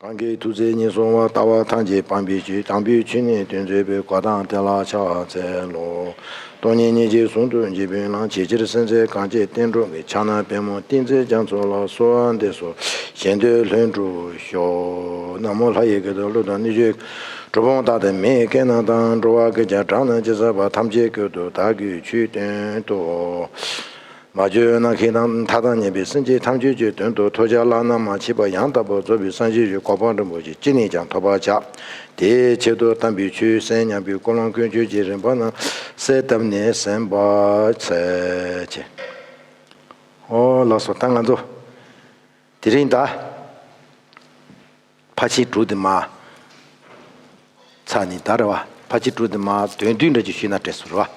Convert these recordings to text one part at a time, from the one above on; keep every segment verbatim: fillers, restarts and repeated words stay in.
གང་གིས་ཐུགས་བརྩེ་ཉེར་བཟུང་བ། ལྟ་བ་ཐམས་ཅད་སྤང་བའི་ཕྱིར། དམ་པའི་ཆོས་ནི་སྟོན་མཛད་པའི། གོ་ཏམ་དེ་ལ་ཕྱག་འཚལ་ལོ། སྟོང་ཉིད་སྙིང་རྗེ་ཟུང་དུ་འཇུག་པའི་ལམ། ཇི་ལྟར་སེམས་ཅན་གང་སྐྱེ་བསྟན་འགྲོ་བའི། ཕྱག་ན་པདྨོ་བསྟན་འཛིན་རྒྱ་མཚོ་ལ། གསོལ་བ་འདེབས་སོ་གཞན་དོན་ལྷུན་གྲུབ་ཤོག་ན་མོ་ལྷ་ཡི་སྐད་དུ། ཀླུ་དང་གནོད་སྦྱིན་གྲུལ་བུམ་དག་དང་མིའི་སྐད་རྣམས་དང་། འགྲོ་བ་སྐད་ཅིག་གྲགས་རྣམས་ཇི་སྲིད་པ། ཐམས་ཅད་སྐད་དུ་བདག་གིས་ཆོས་བསྟན་ཏོ། མ་གྱུར་ནམ་མཁའི་མཐའ་དང་མཉམ་པའི་སེམས་ཅན་ཐམས་ཅད་ཀྱི་དོན་དུ་ཐོས་བྱ་བླ་ན་མ་མཆིས་པ་ཡང་དག་པར་རྫོགས་པའི་སངས་རྒྱས་ཀྱི་གོ་འཕང་རིན་པོ་ཆེ་ཅི་ནས་ཀྱང་ཐོབ་པར་བྱ། དེའི་ཆེད་དུ་དམ་པའི་ཆོས་གསན་སྙམ་པའི་ཀུན་སློང་ཀུན་སྤྱོད་ཀྱི་རིམ་པ་རྣམས་གསལ་བཏབ་ནས་གསན་པར་འཚལ། ཨོ་ལགས་སོ། ད་ང་ཚོ་དེ་རིང་ད། ཕལ་ཆེར་དྲུག་དེ་མ་ཚར་ནི་ད་རེད་བ། ཕལ་ཆེར་དྲུག་དེ་མ་དོན་བསྡུས་འདྲ་ཅིག་ཞུས་ན་འགྲིག་སོང་རེད་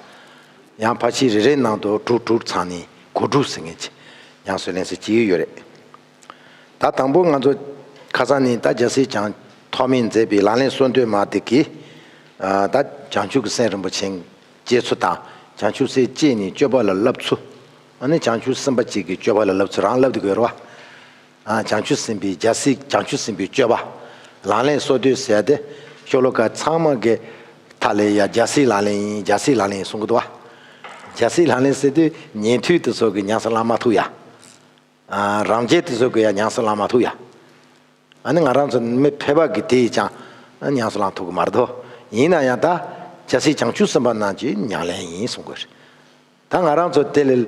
བ། ཡང་ཕལ་ཆེར་རེ་རེའི་ནང་དུ་དྲུག་དྲུག་ཚང་ནི་གོ་དྲུག་ཟེར་མཁན་ཅིག་ཡང་སྲོལ་ལེན་སྲོལ་ཅིག་ཡོད་རེད། ད་དང་པོ་ང་ཚོ་ཁ་སང་ནི་ད་རྒྱལ་སྲས་བྱང་ཐོགས་མེད་མཛད་པའི་ལག་ལེན་གསོལ་འདེབས་མ་དེ་གིས། ཨ། ད་བྱང་ཆུབ་ཀྱི་སེམས་རིན་པོ་ཆེ་སྐྱེ་ཚུལ་དང་། བྱང་ཆུབ་སེམས་བསྐྱེད་ནས་སྤྱོད་པ་ལ་བསླབ་ཚུལ། ཨ་ནི་བྱང་ཆུབ་སེམས་དཔའ་གཅིག་གིས་སྤྱོད་པ་ལ་བསླབ་ཚུལ་རང་བསླབ་བསྡད་དགོས་རེད་བ། ཨ། བྱང་ཆུབ་སེམས་དཔའི་རྒྱལ་སྲས་བྱང་ཆུབ་སེམས་དཔའི་སྤྱོད་པ། ལག་ལེན་གསོལ་འདེབས་ཟེར་ཏེ། ཤོ་ལོ་ཀ་ཚང་མ་གི་མཐའ་ལ་ཡ་རྒྱལ་སྲས་ལག་ལེན་ཡིན། རྒྱལ་སྲས་ལག་ལེན་ཡིན་གསུང་གི་འདུག་བ། རྒྱལ་སྲས་ལག་ལེན་ཟེར་དུས་ཉན་ཐོས་དེ་ཚོ་གིས་ཉམས་སུ་བླང་མ་ཐུབ་ཡ། ཨ། རང་རྒྱལ་དེ་ཚོ་གིས་ཡ་ཉམས་སུ་བླང་མ་ཐུབ་ཡ། ཨ་ནི་ང་རང་ཚོ་མི་ཕལ་པ་གིས་དེ་ཡིས་ཀྱང་ཉམས་སུ་བླང་ཐུབ་ཀྱི་མ་རེད་དོ། ཡིན་ན་ཡང་ད་རྒྱལ་སྲས་བྱང་ཆུབ་སེམས་དཔའ་རྣམས་ཀྱི་ཉམས་ལེན་ཡིན་གསུང་དགོས་རེད། ད་ང་རང་ཚོ་དེ་ལས་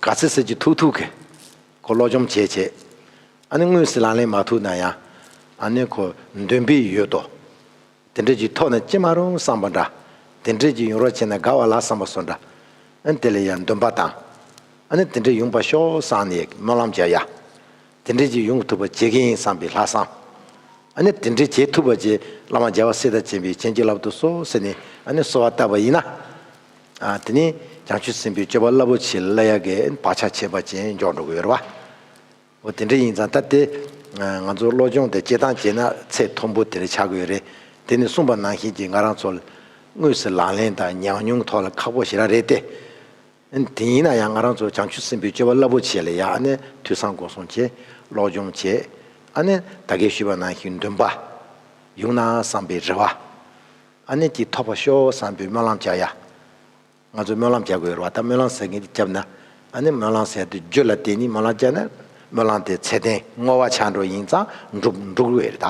ག་ཚོད་ཟེར་གྱི་ཐུག་ཐུག་གི། ཁོ་སློབ་སྦྱོང་བྱས་བྱས། ཨ་ནི་དངོས་སུ་ལག་ལེན་མ་ཐུབ་ན་ཡང་། ཨ་ནི་ཁོ་འདོན་པའི་ཡུལ་དུ། དེ་འདྲ་ཅིག་ཐོབ་ན་ཅི་མ་རུང་བསམ་པ་འདྲ། དེ་འདྲ་ཅིག་ཡོང་རོགས་བྱས་ན་དགའ་བ་ལ་བསམ་པ་སོགས་འདྲ། ཨ་ནི་དེ་ལ་ཡང་འདུན་པ་དང་། ཨ་ནི་དེ་འདྲ་ཡོང་བ་ཤོག་བསམ་ནས་སྨོན་ལམ་རྒྱག་ཡ། དེ་འདྲ་ཅིག་ཡོང་ཐུབ་པ་བྱེད་ཀྱི་ཡིན་བསམ་པའི་ལྷག་བསམ། ཨ་ནི་དེ་འདྲ་བྱེད་ཐུབ་པ་བྱས། བླ་མ་རྒྱལ་བ་སྲས་དང་བཅས་པས་བྱིན་གྱིས་བརླབ་ཏུ་གསོལ་ཟེར་ནས་ཨ་ནི་གསོལ་བ་བཏབ་པ་ཡིན་ན། ཨ། དེ་ནི་བྱང་ཆུབ་སེམས་དཔའི་སྤྱོད་པ་རླབས་པོ་ཆེ་སློབ་ཡག་གི་བག་ཆགས་ཆེན་པོ་ཅན་འཇོག་འགྲོ་གི་ཡོད་རེད་བ། འོ་དེ་འདྲ་ཡིན་ཙང་ད་དེ་ང་ཚོ་སློབ་སྦྱོང་དེ་སྤྱིར་བཏང་བྱས་ན་ཚད་མཐོན་པོ་དེ་འདྲ་ཆགས་ཀྱི་ཡོད་རེད། དེ་ནི་གསུངས་པ་ནང་བཞིན་གྱི་ང་རང་ཚོ་དངོས་སུ་ལག་ལེན་དང་ཉམས་མྱོང་ཐོག་ལ་ཁག་པོ་ཞེ་དྲག་རེད་དེ། དེ་ཡིན་ན་ཡང་ང་རང་ཚོ་བྱང་ཆུབ་སེམས་དཔའི་སྤྱོད་པ་རླབས་པོ་ཆེ་ལ་ཡ་ཨ་ནི་ཐོས་བསམ་སྒོམ་གསུམ་བྱས། སློབ་སྦྱོང་བྱས། ཨ་ནི་ད་གིན་ཞུས་པ་ནང་བཞིན་འདུན་པ། ཡོང་ན་བསམ་པའི་རེ་བ། ཨ་ནི་ཅིག་ཐོབ་པ་ཤོག་བསམ་པའི་སྨོན་ལམ་རྒྱག་ཡ། ང་ཚོས་སྨོན་ལམ་རྒྱག་དགོས་རེད་བ། ད་སྨོན་ལམ་ཟེར་མཁན་དེ་བརྒྱབ་ན། ཨ་ནི་སྨོན་ལམ་ཟེར་དེ་རྒྱུ་ལ་བརྟེན་ནས་སྨོན་ལམ་བརྒྱབ་ན། སྨོན་ལམ་དེ་ཚད་ལྡན་བསྔོ་བ་ཆགས་འགྲོ་ཡིན་ཙང་འགྲུབ་འགྲུབ་རེད་ད།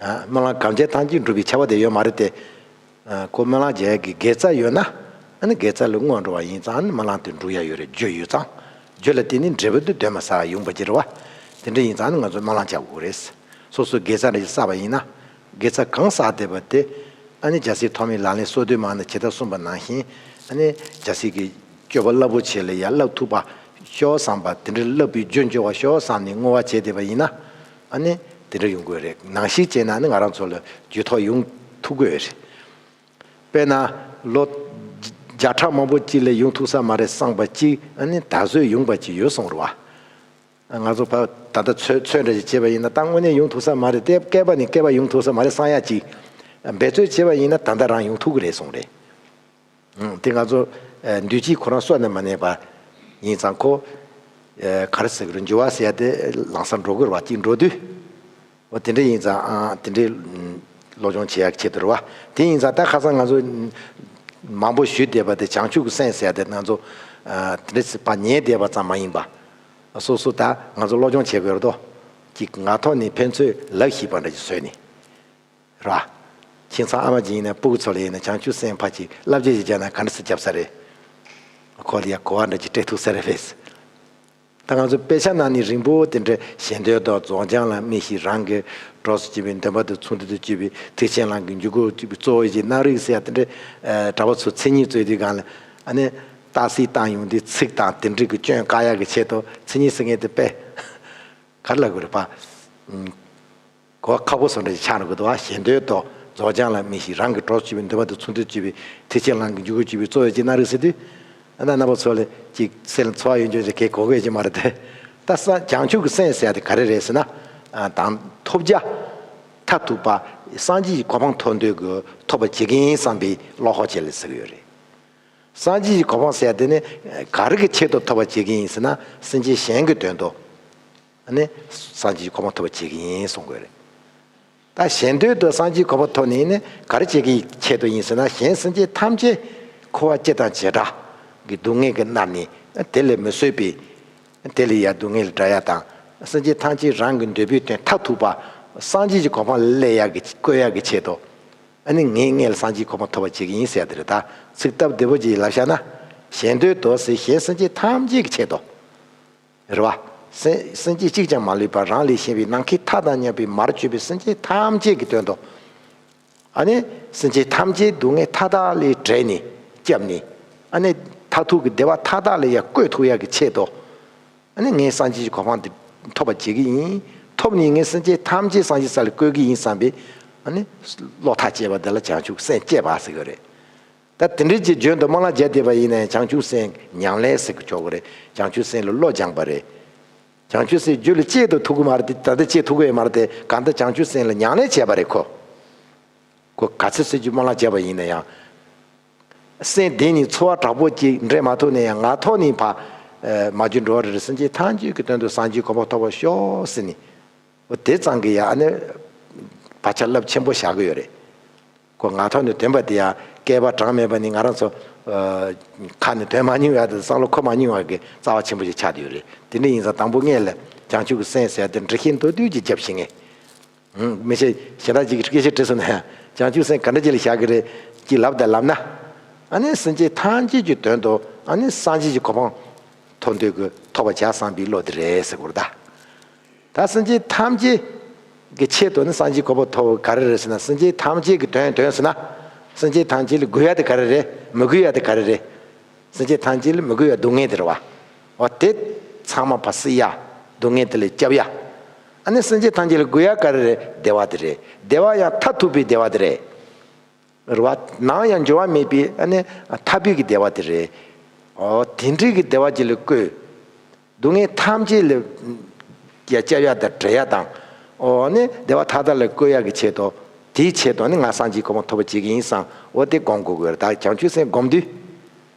ཨ། སྨོན་ལམ་གང་བྱས་ཐམས་ཅད་འགྲུབ་པའི་ཁྱབ་པ་དེ་ཡོད་མ་རེད་དེ། ཨ། ཁོ་སྨོན་ལམ་རྒྱག་ཡག་གི་དགེ་རྩ་ཡོད་ན། ཨ་ནི་དགེ་རྩ་ལ་བསྔོ་འགྲོ་བ་ཡིན་ཙང་། ཨ་ནི་སྨོན་ལམ་དེ་འགྲུབ་ཡག་ཡོད་རེད། རྒྱུ་ཡོད་ཙང་། རྒྱུ་ལ་བརྟེན་ནས་འབྲས་བུ་དེ་གདོན་མ་ཟ་བ་ཡོང་བ་ཅིག་རེད་བ། དེ་འདྲ་ཡིན་ཙང་ཨ་ནི་ང་ཚོས་སྨོན་ལམ་རྒྱག་དགོས་རེད། སོ་སོའི་དགེ་རྩ་འདྲ་ཞིག་བསགས་པ་ཡིན་ན། དགེ་རྩ་གང་བསགས་བསྡད་པ་དེ། ཨ་ནི་རྒྱལ་སྲས་ཐོགས་མེད་ལག་ལེན་གསོལ་འདེབས་མ་ནི་ཇི་ལྟར་གསུངས་པ་ནང་བཞིན། ཨ་ནི་རྒྱལ་སྲས་ཀྱི་སྤྱོད་པ་རླབས་པོ་ཆེ་ལ་ཡ་བསླབ་ཐུབ་པ་ཤོག་བསམ་པ། དེ་འདྲ་བསླབ་པའི་རྒྱུ་འབྱོར་བ་ཤོག་བསམ་ནས་བསྔོ་བ་བྱས་བསྡད་པ་ཡིན་ན། ཨ་ནི་དེ་འདྲ་ཡོང་དགོས་རེད། ནང་བཞིན་བྱས་ན་ནི་ང་རང་ཚོ་ལ་རྒྱུ་ཐོག་ཡོང་ཐུབ་དགོས་རེད། དཔེར་ན། ལོ་བརྒྱ་ཕྲག་མང་པོ་གཅིག་ལ་ཡོང་ཐུབ་ས་མ་རེད་བསམ་པ་གཅིག་ཨ་ནི་ད་གཟོད་ཡོང་པ་གཅིག་ཡོད་སོང་རེད་བ། ང་ཚོ་ཕ། ད་ལྟ་ཚོད་ཚོད་འདྲ་ཞིག་བྱས་པ་ཡིན་ན། ད་དངོས་གནས་ཡོང་ཐུབ་ས་མ་རེད་དེ། བསྐལ་པ་ནས་བསྐལ་པ་ཡོང་ཐུབ་ས་མ་རེད་བསམ་ཡག་ཅིག་འབད་རྩོལ་བྱས་པ་ཡིན་ན་ད་ལྟ་རང་ཡོང་ཐུབ་ཀྱི་རེད་གསུངས་རེད། ཨང་། དེ་ང་ཚོ། ཨ། འདུས་བྱས་ཁོ་རང་གསོ་ནས་མ་གནས་པ་ཡིན་ཙང་ཁོ། ཨ། ག་རེ་ཟེར་གི་རེད། འགྱུར་བ་ཟེར་ཡ་དེ་ལམ་སང་འགྲོ་དགོས་རེད་བ། གཅིག་འགྲོ་དུས། འོ་དེ་འདྲ་ཡིན་ཙང་། ཨ། དེ་འདྲའི་སློབ་སྦྱོང་བྱེད་ཡག་ཆེད་དུ་རེད་བ། དེ་ཡིན་ཙང་ད་ཁ་སང་ང་ཚོ་མང་པོ་ཞུས་བསྡད་པ་དེ། བྱང་ཆུབ་ཀྱི་སེམས་ཟེར་ཡ་དེ་ང་ཚོ། ཨ། དེ་འདྲ་ཞིག་ཕར་ཉན་བསྡད་པ་ཙམ་མ་ཡིན་པ། སོ་སོ་ད་ང་ཚོ་སློབ་སྦྱོང་བྱེད་དགོས་རེད་དོ། གཅིག་ངག་ཐོག་ནས་ཕན་ཚུན་ལབ་ཤེས་པ་འདྲ་ཞིག་བཟོས་ནས། ར། ཁྱིམ་ཚང་ཨ་མ་ཅིག་ཡིན་ན་སྤུ་གུ་ཚོ་ལ་ཡིན་ན་བྱང་ཆུབ་སེམས་ཕར་ཅིག་བསླབ་བྱ་ཞིག་བརྒྱབ་ན་ག་འདྲ་སེ་བརྒྱབ་ས་རེད། ཁོ་ལ་ཡ་གོ་བ་འདྲ་ཅིག་སྤྲད་ཐུབ་ས་རེད་པས། ད་ང་ཚོ་དཔེ་ཆ་ནང་ནས་རིང་པོ་དེ་འདྲ། གཞན་དོན་དང་རྫོགས་བྱང་ལ་དམིགས་ཤིང་། རང་གི་གྲོགས་སུ་གྱུར་པའི། འདུན་པ་དང་མཚུངས་ལྡན་དུ་གྱུར་པའི། ཐེག་ཆེན་ལམ་གྱི་འཇུག་སྒོར་གྱུར་པའི། གཙོ་བོ་ཡིད་ཀྱི་སྣང་རིག་ཟེར་ཡ་དེ་འདྲ། ཨ། གྲྭ་པ་ཚོ་མཚན་ཉིད་རྩོད་དུས་སྒང་ལ། ཨ་ནི་རྟགས་གསལ་བཏང་ཡོང་དུས། ཚིག་དང་དེ་འདྲ་གི་སྐྱོན་བཀག་ཡག་གི་ཆེད་དུ་མཚན་ཉིད་ཟེར་མཁན་དེ་དཔེ། ག་རེ་ལབ་དགོས་རེད་པ། ཨུམ། གོ་བ་ཁག་པོ་བཟོ་འདྲ་ཞིག་ཆགས་འགྲོ་གི་འདུག་བ། གཞན་དོན་དང་རྫོགས་བྱང་ལ་དམིགས་ཤིང་། རང་གི་གྲོགས་སུ་གྱུར་པའི། འདུན་པ་དང་མཚུངས་ལྡན་དུ་གྱུར་པའི། ཐེག་ཆེན་ལམ་གྱི་འཇུག་སྒོར་གྱུར་པའི། གཙོ་བོ་ཡིད་ཀྱི་སྣང་རིག་ཟེར་དུས། ཨ། ད་རྣམ་པ་ཚོ་ལ་ཅིག་སེམས་ལ་ཚོར་བ་ཡོང་རྒྱུ་ཞིག་གས་གོ་དགོས་ཀྱི་མ་རེད་དེ། ད་ས། བྱང་ཆུབ་ཀྱི་སེམས་ཟེར་ཡ་དེ་ག་རེ་རེད་ཟེར་ན། ཨ། དང་ཐོབ་བྱ། མཐར་ཐུག་པ་སངས་རྒྱས་ཀྱི་གོ་འཕང་ཐོབ་འདོད་ཀྱི། ཐོབ་པ་བྱེད་ཀྱི་ཡིན་བསམ་པའི་བློ་ཁོག་ཅིག་ལ་ཟེར་གྱི་ཡོད་རེད། སངས་རྒྱས་ཀྱི་གོ་འཕང་ཟེར་ཡ་དེ་ནི་ག་རེ་གི་ཆེད་དུ་ཐོབ་པ་བྱེད་ཀྱི་ཡིན་ཟེར་ན། སེམས་ཅན་གཞན་གྱི་དོན་དུ། ནི་སངས་རྒྱས་ཀྱི་གོ་འཕང་ཐོབ་པར་བྱེད་ཀྱི་ཡིན་གསུང་དགོས་རེད། ད་གཞན་དོན་དུ་སངས་རྒྱས་གོ་འཕང་ཐོབ་ནས་ནི་ག་རེ་བྱེད་ཀྱི་ཆེད་དུ་ཡིན་ཟེར་ན། གཞན་སེམས་ཅན་ཐམས་ཅད་འཁོར་བ་སྤྱི་དང་བྱེ་བྲག་གི་སྡུག་བསྔལ་གྱིས་མནར་ནས་དེ་ལས་མི་བཟོད་པའི། དེ་ལས་ཡང་སྡུག་བསྔལ་ལས་བསྒྲལ་ཡ་དང་། སེམས་ཅན་ཐམས་ཅད་རང་གི་འདོད་པའི་དོན་མཐར་ཐུག་པ་སངས་རྒྱས་ཀྱི་གོ་འཕང་ལ་སླེབས་ཡ་གི་བཀོད་ཡ་གི་ཆེད་དུ། ཨ་ནི་ངས་སྔོན་ལ་སངས་རྒྱས་གོ་འཕང་ཐོབ་པར་བྱེད་ཀྱི་ཡིན་ཟེར་ཡ་དེ་རེད། ད་ཚིག་སྟབས་བདེ་པོ་ཅིག་ལབ་བཞག་ན། གཞན་དོན་དུ་ཟེར། གཞན་སེམས་ཅན་ཐམས་ཅད་ཀྱི་ཆེད་དུ། རེད་བ། སེམས་སེམས་ཅན་གཅིག་ཀྱང་མ་ལུས་པ། རང་ལས་གཞན་པའི་ནམ་མཁའི་མཐའ་དང་མཉམ་པའི་མར་གྱུར་པའི་སེམས་ཅན་ཐམས་ཅད་ཀྱི་དོན་དུ། ཨ་ནི་སེམས་ཅན་ཐམས་ཅད་སྡུག་བསྔལ་མཐའ་དག་ལས་བསྒྲལ་ནས་སྐྱབས་ནས། ཨ་ནི་མཐར་ཐུག་གི་བདེ་བ་མཐའ་དག་ལ་ཡང་བཀོད་ཐུབ་ཡག་གི་ཆེད་དུ། ཨ་ནི་ངས་སངས་རྒྱས་ཀྱི་གོ་འཕང་འདི་ཐོབ་པར་བྱེད་ཀྱི་ཡིན། ཐོབ་ནས་ངས་སེམས་ཅན་ཐམས་ཅད་སངས་རྒྱས་ས་ལ་བཀོད་ཀྱི་ཡིན་བསམ་པའི། ཨ་ནི་བློ་ཐག་བཅད་པ་དེ་ལ་བྱང་ཆུབ་སེམས་བསྐྱེད་པ་ཟེར་གྱི་རེད། ད་དེ་འདྲའི་ཅིག་རྒྱུན་དུ་སྨོན་ལམ་རྒྱག་བསྡད་པ་ཡིན་ན་ཡང་བྱང་ཆུབ་སེམས་ཉམས་ལེན་ཟེར་གྱི་ཆོག་གི་རེད། བྱང་ཆུབ་སེམས་ལ་བློ་སྦྱངས་པ་རེད། བྱང་ཆུབ་སེམས་རྒྱུད་ལ་སྐྱེ་ཐུབ་ཀྱི་མ་རེད་དེ། ད་ལྟ་སྐྱེ་ཐུབ་ཀྱི་ཡོད་མ་རེད་དེ། གང་ལྟར་བྱང་ཆུབ་སེམས་ལ་ཉམས་ལེན་བྱས་པ་རེད་ཁོ། ཁོ་ག་ཚོད་ཚོད་ཀྱི་སྨོན་ལམ་བརྒྱབ་པ་ཡིན་ན་ཡང་། སེམས་བདེ་ནས་ཚོར་བ་དྲག་པོ་ཅིག་འདྲེན་མ་ཐུབ་ན་ཡང་། ང་ཐོག་ནས་ཕར་མ་གྱུར་འགྲོ་བ་རེ་རེ་སེམས་ཅན་ཐམས་ཅད་ཀྱི་དོན་དུ་སངས་རྒྱས་གོ་འཕང་ཐོབ་པར་ཤོག་ཟེར་ནས། འོ་དེ་ཙམ་གྱིས་ཡང་ཨ་ནི་བག་ཆགས་རླབས་ཆེན་པོ་བཞག་གི་ཡོད་རེད། ཁོ་ང་ཐོག་ནས་འདོན་པ་དེ་ཡང་བསྐལ་པ་གྲངས་མེད་པ་ནས་ང་རང་ཚོ་ཨ་ཁ་ནས་འདོན་མ་མྱོང་ཡ་དང་། བསམ་བློ་འཁོར་མ་མྱོང་བ་གི་རྩ་བ་ཆེན་པོ་ཞིག་ཆགས་བསྡད་ཡོད་རེད། དེ་འདྲ་ཡིན་ཙང་དང་པོ་སྔོན་ལ་བྱང་ཆུབ་ཀྱི་སེམས་ཟེར་ཡ་དེ་འགྲེལ་བཤད་མདོར་བསྡུས་ཅིག་བརྒྱབ་ཤེས་ངེས། ཧུམ། མི་ཤེས། ཞེ་དྲག་ཅིག་གིས་སྐད་ཆ་དྲིས་སོང་ན་ཡང་། བྱང་ཆུབ་སེམས་ག་འདྲ་ཅིག་ལ་བཞག་གི་རེད་ཅེས་ལབ་དང་ལབ་ན། ཨ་ནི་སེམས་ཅན་ཐམས་ཅད་ཀྱི་དོན་དུ་ཨ་ནི་སངས་རྒྱས་ཀྱི་གོ་འཕང་ཐོབ་འདོད་ཀྱི། ཐོབ་པར་བྱ་བསམ་པའི་བློ་དེ་རེད་ཟེར་གྱི་རེད་ད། ད་སེམས་ཅན་ཐམས་ཅད་ཀྱི་ཆེད་དུ་ནི་སངས་རྒྱས་གོ་འཕང་ཐོབ་ག་རེ་རེད་ཟེར་ན། སེམས་ཅན་ཐམས་ཅད་ཀྱི་དོན། དོན་ཟེར་ན། སེམས་ཅན་ཐམས་ཅད་ལ་དགོས་ཡ་དེ་ག་རེ་རེད། མི་དགོས་ཡ་དེ་ག་རེ་རེད། སེམས་ཅན་ཐམས་ཅད་ལ་མི་དགོས་ཡ་སྡུག་བསྔལ་དེ་རེད་བ། འོ་དེ་ཚང་མ་ཕར་བསལ་ཡ། སྡུག་བསྔལ་དེ་ལས་སྐྱོབ་ཡ། ཨ་ནི་སེམས་ཅན་ཐམས་ཅད་ལ་དགོས་ཡ་ག་རེ་རེད། བདེ་བ་དེ་རེད། བདེ་བ་ཡང་མཐར་ཐུག་པའི་བདེ་བ་དེ་རེད། རེད་བ། ནམ་ཡང་འགྱུར་བ་མེད་པའི་ཨ་ནི་མཐའ་དཔེ་གི་བདེ་བ་དེ་རེད། འོ་དེ་འདྲའི་གི་བདེ་བ་ཅིག་ལ་བཀོད། སྡུག་བསྔལ་ཐམས་ཅད་ལས་ཡ་སྐྱབས་ཡ་དང་བསྒྲལ་ཡ་དང་། འོ་ནི་བདེ་བ་མཐའ་དག་ལ་བཀོད་ཡ་གི་ཆེད་དུ། དེའི་ཆེད་དུ་ནི་ང་སངས་རྒྱས་གོ་འཕང་ཐོབ་པ་བྱེད་ཀྱི་ཡིན་བསམ། འོ་དེ་སྒོམ་དགོས་ཀྱི་ཡོད་རེད། ད་བྱང་ཆུབ་སེམས་སྒོམ་དུས།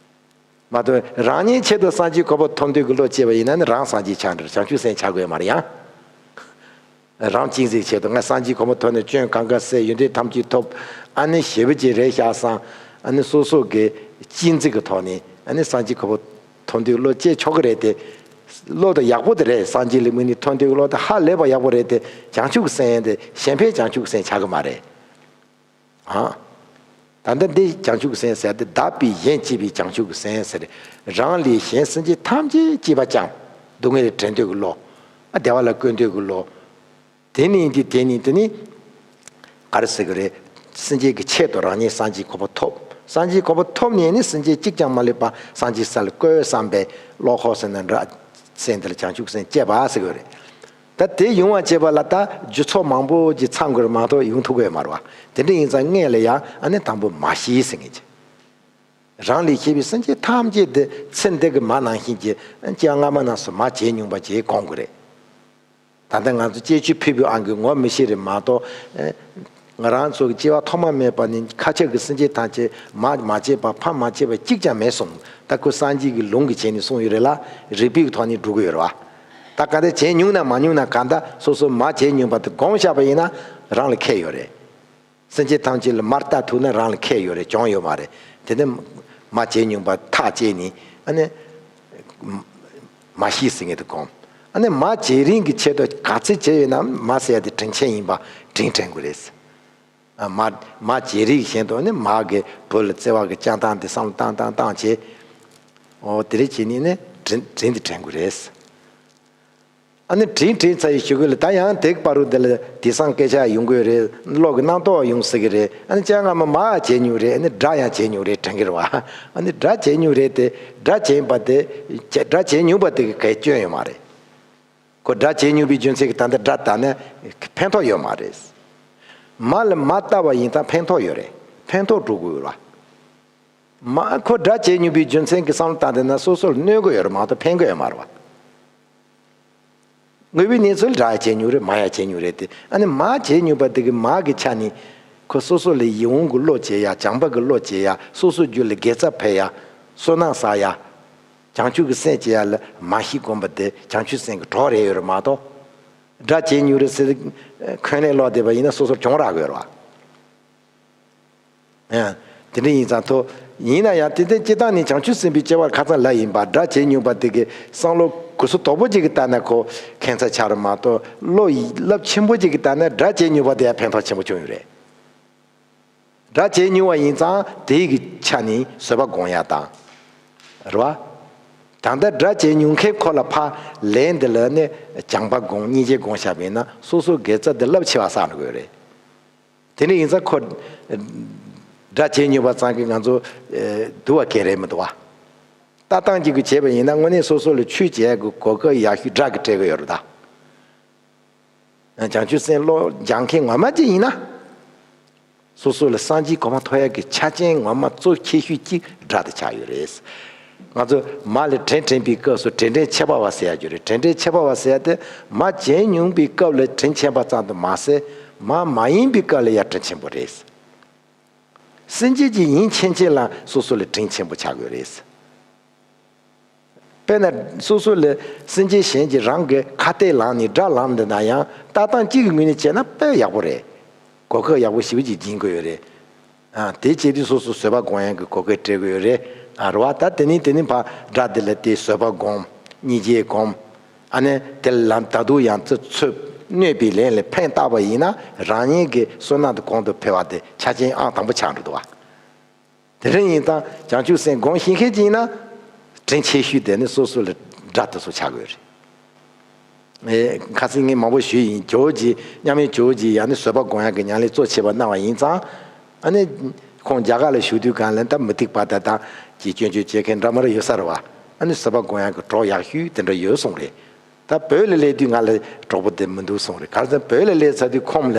མ་གཏོགས་རང་ཉིད་ཆེད་དུ་སངས་རྒྱས་གོ་འཕང་ཐོབ་འདོད་ཀྱི་བློ་སྐྱེས་པ་ཡིན་ན་ནི་རང་སངས་རྒྱས་ཆགས་འགྲོ། བྱང་ཆུབ་སེམས་ཆགས་དགོས་ཡོད་མ་རེད་ཡང་། རང་གཅེས་འཛིན་ཆེད་དུ་ང་སངས་རྒྱས་གོ་འཕང་ཐོབ་ནས་སྐྱོན་གང་ག་བསལ། ཡོན་ཏན་ཐམས་ཅད་ཐོབ། ཨ་ནི་ཞེ་པོ་ཅིག་རེད་ཤག་བསམ། ཨ་ནི་སོ་སོ་གི་གཅེས་འཛིན་གྱི་ཐོག་ནས་ཨ་ནི་སངས་རྒྱས་གོ་འཕང་ཐོབ་འདོད་བློ་སྐྱེ་ཆོག་གི་རེད་དེ། བློ་དེ་ཡག་པོ་དེ་རེད། སངས་རྒྱས་ལ་དམིགས་ནས་ཐོབ་འདོད་བློ་དེ་ཧ་ལས་པ་ཡག་པོ་རེད་དེ། བྱང་ཆུབ་ཀྱི་སེམས་དེ་གཞན་ཕན་བྱང་ཆུབ་ཀྱི་སེམས་ཆགས་ཀྱི་མ་རེད། ཨ། ད་ལྟ་འདི་བྱང་ཆུབ་ཀྱི་སེམས་ཟེར་ཏེ། དག་པའི་གཞན་གཅེས་པའི་བྱང་ཆུབ་ཀྱི་སེམས་ཟེར། རང་ལས་གཞན་སེམས་ཅན་ཐམས་ཅད་གཅེས་པ་བསྐྱངས། སྡུག་བསྔལ་ལས་བྲལ་འདོད་ཀྱི་བློ། ཨ་བདེ་བ་ལ་བཀོད་འདོད་ཀྱི་བློ། དེ་ནི་འདི་དེ་ནི་དེ་ནི་ག་རེ་ཟེར་གི་རེད། སེམས་ཅན་གྱི་ཆེད་དུ་རང་ཉིད་སངས་རྒྱས་གོ་འཕང་ཐོབ། སངས་རྒྱས་གོ་འཕང་ཐོབ་ནས་ནི་སེམས་ཅན་གཅིག་ཀྱང་མ་ལུས་པ་སངས་རྒྱས་ས་ལ་བཀོད་བསམ་པའི་བློ་ཁོག་ཟེར་ན་འདྲ། སེམས་དེ་ལ་བྱང་ཆུབ་སེམས་བསྐྱེད་པ་ཟེར་གི་རེད། ད་དེ་ཡོང་བ་བྱེད་པ་ལ་ད་རྒྱུ་ཚོགས་མང་པོ་ཅིག་ཚང་དགོས་རེད་མ་གཏོགས་ཡོང་ཐུབ་ཀྱི་ཡོད་མ་རེད་བ། དེ་འདྲ་ཡིན་ཙང་སྔོན་ལ་ཡང་ཨ་ནི་དང་པོ་མར་ཤེས་ཟེར་མཁན་ཅིག། རང་ལས་གཞན་པའི་སེམས་ཅན་ཐམས་ཅད་དེ་ཚེ་འདི་གི་མར་ནང་བཞིན་གྱི་སྐྱེ་བ་སྔ་མ་རྣམས་སུ་མར་བྱས་མྱོང་པ་ཅིག་སྒོམ་དགོས་རེད། ད་ལྟ་ང་ཚོ་སྐྱེས་ཆུང་ཕུད་པའི་དབང་གིས་ངོ་མི་ཤེས་རེད་མ་གཏོགས། ཨེ། ང་རང་ཚོ་གི་སྐྱེ་བ་ཐོག་མ་མེད་པ་ནས་ཁ་ཆག་གི་སེམས་ཅན་ཐམས་ཅད་མར་མ་བྱས་པ་ཕར་མ་བྱས་པ་གཅིག་ཀྱང་མེད་གསུངས། ད་ཁོ་སངས་རྒྱས་ཀྱི་ལུང་གིས་བྱས་ནས་གསུངས་ཡོད་རེད་ལ། རིགས་པའི་ཐོག་ནས་སྒྲུབ་ཀྱི་ཡོད་རེད་བ། ད་ག་འདྲ་བྱས་མྱོང་ན་མ་མྱོང་ན་གང་ལྟར་སོ་སོ་མར་བྱས་མྱོང་པ་དེ་སྒོམ་བཞག་པ་ཡིན་ན་རང་ལ་ཁེ་ཡོད་རེད། སེམས་ཅན་ཐམས་ཅད་ལ་མར་ལྟ་ཐུབ་ན་རང་ལ་ཁེ་ཡོད་རེད། གྱོང་ཡོད་མ་རེད། དེ་ནས་མར་བྱས་མྱོང་པ་ཐག་བཅད་ནས་ཨ་ནི་མར་ཤེས་ཟེར་མཁན་དེ་སྒོམ། ཨ་ནི་མར་བྱེད་རིང་གི་ཆེད་དུ་ག་ཚོད་བྱས་ཡོད་ན། མར་ཟེར་ཡ་དེ་དྲིན་ཆེན་ཡིན་པ་དྲིན་དྲན་དགོས་རེད། ཨ། མར་མར་བྱེད་རིང་བཞིན་དུ་ནི་མར་གྱི་བུ་ལ་བརྩེ་བ་གི་བསྐྱངས་སྟངས་དེ་བསམ་བློ་བཏང་བཏང་བཏང་བྱས། འོ་དེ་རེད་བྱས་ནས་ནི་དྲིན་དྲིན་དེ་དྲན་དགོས་རེད། ཨ་ནི་དྲིན་དྲན་ཚར་བའི་གཞུག་གུ་ལ་ད་ཡང་དེ་གི་བར་དུ་འདི་ལ་དེང་སང་སྐད་ཆ་ཡོང་གི་ཡོད་རེད། བློ་གི་རྣམ་རྟོག་ཡོང་སྲིད་གི་རེད། ཨ་ནི་སྤྱང་ང་མ་མར་བྱས་མྱོང་རེད། ཨ་ནི་དགྲ་ཡང་བྱས་མྱོང་རེད་དྲན་གི་རེད་བ། ཨ་ནི་དགྲ་བྱས་མྱོང་རེད་དེ། དགྲ་བྱས་པ་དེ། དགྲ་བྱས་མྱོང་པ་དེ་གི་གའི་སྐྱོན་ཡོད་མ་རེད། ཁོ་དགྲ་བྱས་མྱོང་པའི་རྒྱུ་མཚན་གྱིས་ད་ལྟ་དགྲ་བཏགས་ན་ཕན་ཐོགས་ཡོད་མ་རེད། མར་ལ་མར་བཏབ་པ་ཡིན་ཙང་ཕན་ཐོགས་ཡོད་རེད། ཕན་ཐོགས་འགྲོ་དགོས་ཡོད་རེད་བ། མ་ཁོ་དགྲ་བྱས་མྱོང་པའི་རྒྱུ་མཚན་གྱིས་བསམ་བློ་བཏང་བསྡད་ན་སོ་སོར་གནོད་ཀྱི་ཡོད་རེད་མ་གཏོགས་ཕན་གྱི་ཡོད་མ་རེད་བ། དངོས་པོའི་གནས་ཚུལ་དགྲ་ཡང་བྱས་མྱོང་རེད། མ་ཡང་བྱས་མྱོང་རེད་དེ། ཨ་ནི་མར་བྱས་མྱོང་པ་དེ་གི་མར་གྱི་ཆ་ནས་ཁོ་སོ་སོ་ལ་ཡིད་འོང་གི་བློ་སྐྱེ་ཡ། བྱམས་པ་གི་བློ་སྐྱེ་ཡ། སོ་སོའི་རྒྱུད་ལ་དགེ་རྩ་འཕེལ་ཡ། བསོད་ནམས་བསགས་ཡ། བྱང་ཆུབ་ཀྱི་སེམས་སྐྱེ་ཡ་ལ་མར་ཤེས་སྒོམ་པ་དེ་བྱང་ཆུབ་སེམས་ཀྱི་གྲོགས་རེད་ཡོད་རེད་མ་གཏོགས། དགྲ་བྱེད་མྱོང་རེད་ཟེར་ཏེ་འཁོན་ལན་སློག་བསྡད་པ་ཡིན་ན་སོ་སོར་གྱོང་རག་དགོས་རེད་བ། ཨ། དེ་འདྲ་ཡིན་ཙང་ཐོ། ཡིན་ན་ཡང་དེ་ལྟའི་སྤྱིར་བཏང་ནི་བྱང་ཆུབ་སེམས་དཔའི་སྐྱེ་བ་ཁ་ཚང་ལ་ཡིན་པ་དགྲ་བྱེད་མྱོང་བ་དེ་གི་བསམ་བློ་གུ་སུ་དོག་པོ་ཅིག་གི་ལྟ་ན་ཁོ་ཁྱད་མཚར་ཆགས་རེད་མ་གཏོགས་བློ་རླབས་ཆེན་པོ་ཅིག་གི་ལྟ་ན་དགྲ་བྱེད་མྱོང་བ་དེ་ཡང་ཕན་ཐོགས་ཆེན་པོ་བྱུང་ཡོད་རེད། དགྲ་བྱེད་མྱོང་བ་ཡིན་ཙང་དེའི་གི་ཆ་ནི་བཟོད་པ་སྒོམ་ཡ་དང་། རེད་བ། ད་ལྟ་དགྲ་བྱེད་མྱོང་མཁན་ཁོ་ལ་ཕ་ལན་འདི་ལ་ནི་བྱམས་པ་སྒོམ་སྙིང་རྗེ་སྒོམ་བཞག་པ་ཡིན་ན་སོ་སོ་དགེ་རྩ་འདི་རླབས་ཆེ་བ་བསགས་འགྲོ་གི་ཡོད་རེད། དེ་འདྲ་ཡིན་ཙང་ཁོ། དགྲ་བྱེད་མྱོང་བ་ཙང་གི་ང་ཚོ་སྡུག་བ་གལ་རེད་མི་འདུག་བ། ལྟ་སྟངས་ཅིག་གི་བྱས་པ་ཡིན་ན་དངོས་གནས་སོ་སོ་ལ་ཆོས་བྱེད་ཡ་གི་གོ་སྐབས་ཡག་ཤོས་དགྲ་གིས་སྤྲད་གི་ཡོད་རེད་ད། བྱང་ཆུབ་སེམས་བློ་སྦྱང་མཁན་ངོ་མ་ཅིག་ཡིན་ན། སོ་སོ་ལ་སངས་རྒྱས་གོ་འཕང་ཐོབ་ཡག་གི་ཆ་རྐྱེན་ངོ་མ་གཙོ་ཆེ་ཤོས་གཅིག་དགྲ་དེ་ཆགས་ཡོད་རེད། ང་ཚོ་མ་ལ་དྲིན་དྲན་པའི་སྐབས་སུ་དྲིན་དྲན་ཆེ་བ་བ་ཟེར་ཡ་ཡོད་རེད། དྲིན་དྲན་ཆེ་བ་བ་ཟེར་ཡ་དེ་མ་བྱས་མྱོང་པའི་སྐབས་ལ་དྲིན་ཆེན་པ་ཙམ་དུ་མ་ཟད་མ་མ་ཡིན་པའི་སྐབས་ལ་ཡང་དྲིན་ཆེན་པོ་རེད། སེམས་ཅན་གྱི་ཡིན་ཕྱིན་ཆད་ལ་སོ་སོ་ལ་དྲིན་ཆེན་པོ་ཆགས་དགོས་རེད། དཔེར་ན་སོ་སོ་ལ་སེམས་ཅན་གཞན་གྱིས་རང་གི་ཁ་གཏད་ལངས་ནས་དགྲ་ལངས་འདི་ན་ཡང་ལྟ་སྟངས་གཅིག་གི་ངོས་ནས་བྱས་ན་དཔེ་ཡག་པོ་རེད། གོ་སྐབས་ཡག་པོ་ཞེ་པོ་ཅིག་སྦྱིན་དགོས་ཡོད་རེད། ཨ། དེ་བྱེད་དུས་སོ་སོ་བཟོད་པ་སྒོམ་ཡག་གི་གོ་སྐབས་སྤྲད་དགོས་ཡོད་རེད། ཨ། རེད་བ། ད་དེ་ནས་དེ་ནས་ཕར་དགྲ་དེ་ལ་དེ་བཟོད་པ་སྒོམ། སྙིང་རྗེ་སྒོམ། ཨ་ནི་དེ་ལ་ད་དུང་ཡང་ཚུར་ཚུར་གནོད་པའི་ལན་ལ་ཕན་བཏགས་པ་ཡིན་ན་རང་ཉིད་ཀྱི་བསོད་ནམས་དེ་གོང་དུ་འཕེལ་བ་དེ་ཆ་རྐྱེན་ཨང་དང་པོ་ཆགས་འགྲོ་འདུག་བ། དེ་འདྲ་ཡིན་ཙང་བྱང་ཆུབ་སེམས་སྒོམ་ཤེས་མཁན་ཅིག་ཡིན་ན་དྲིན་ཆེ་ཤོས་དེ་ནི་སོ་སོ་ལ་དགྲ་དེ་ཚོ་ཆགས་དགོས་རེད། ཨེ། ཁ་སང་ངས་མང་པོ་ཞུས་ཡིན། ཇོ་བོ་རྗེ་མཉམ་མེད་ཇོ་བོ་རྗེ་ཡང་ནི་བཟོད་པ་སྒོམ་ཡག་གི་ཉམས་ལེན་གཙོ་ཆེ་བ་གནང་བ་ཡིན་ཙང་། ཨ་ནི་ཁོང་རྒྱ་གར་ལ་བཞུགས་དུས་གང་ལ་ད་མུ་སྟེགས་པ་དང་ད་ཀྱི་སྐྱོན་བརྗོད་བྱེད་མཁན་འདྲ་མི་འདྲ་ཡོད་ས་རེད་བ། ཨ་ནི་བཟོད་པ་སྒོམ་ཡག་གི་གྲོགས་ཡག་ཤོས་དེ་འདྲ་ཡོད་གསུངས་རེད། ད་བོད་ལ་སླེབས་དུས་ང་ལ་གྲོགས་པོ་དེ་མི་འདུག་གསུངས་རེད། ག་རེ་ཟེར་ན་བོད་ལ་སླེབས་ཚར་དུས་ཁོང་ལ་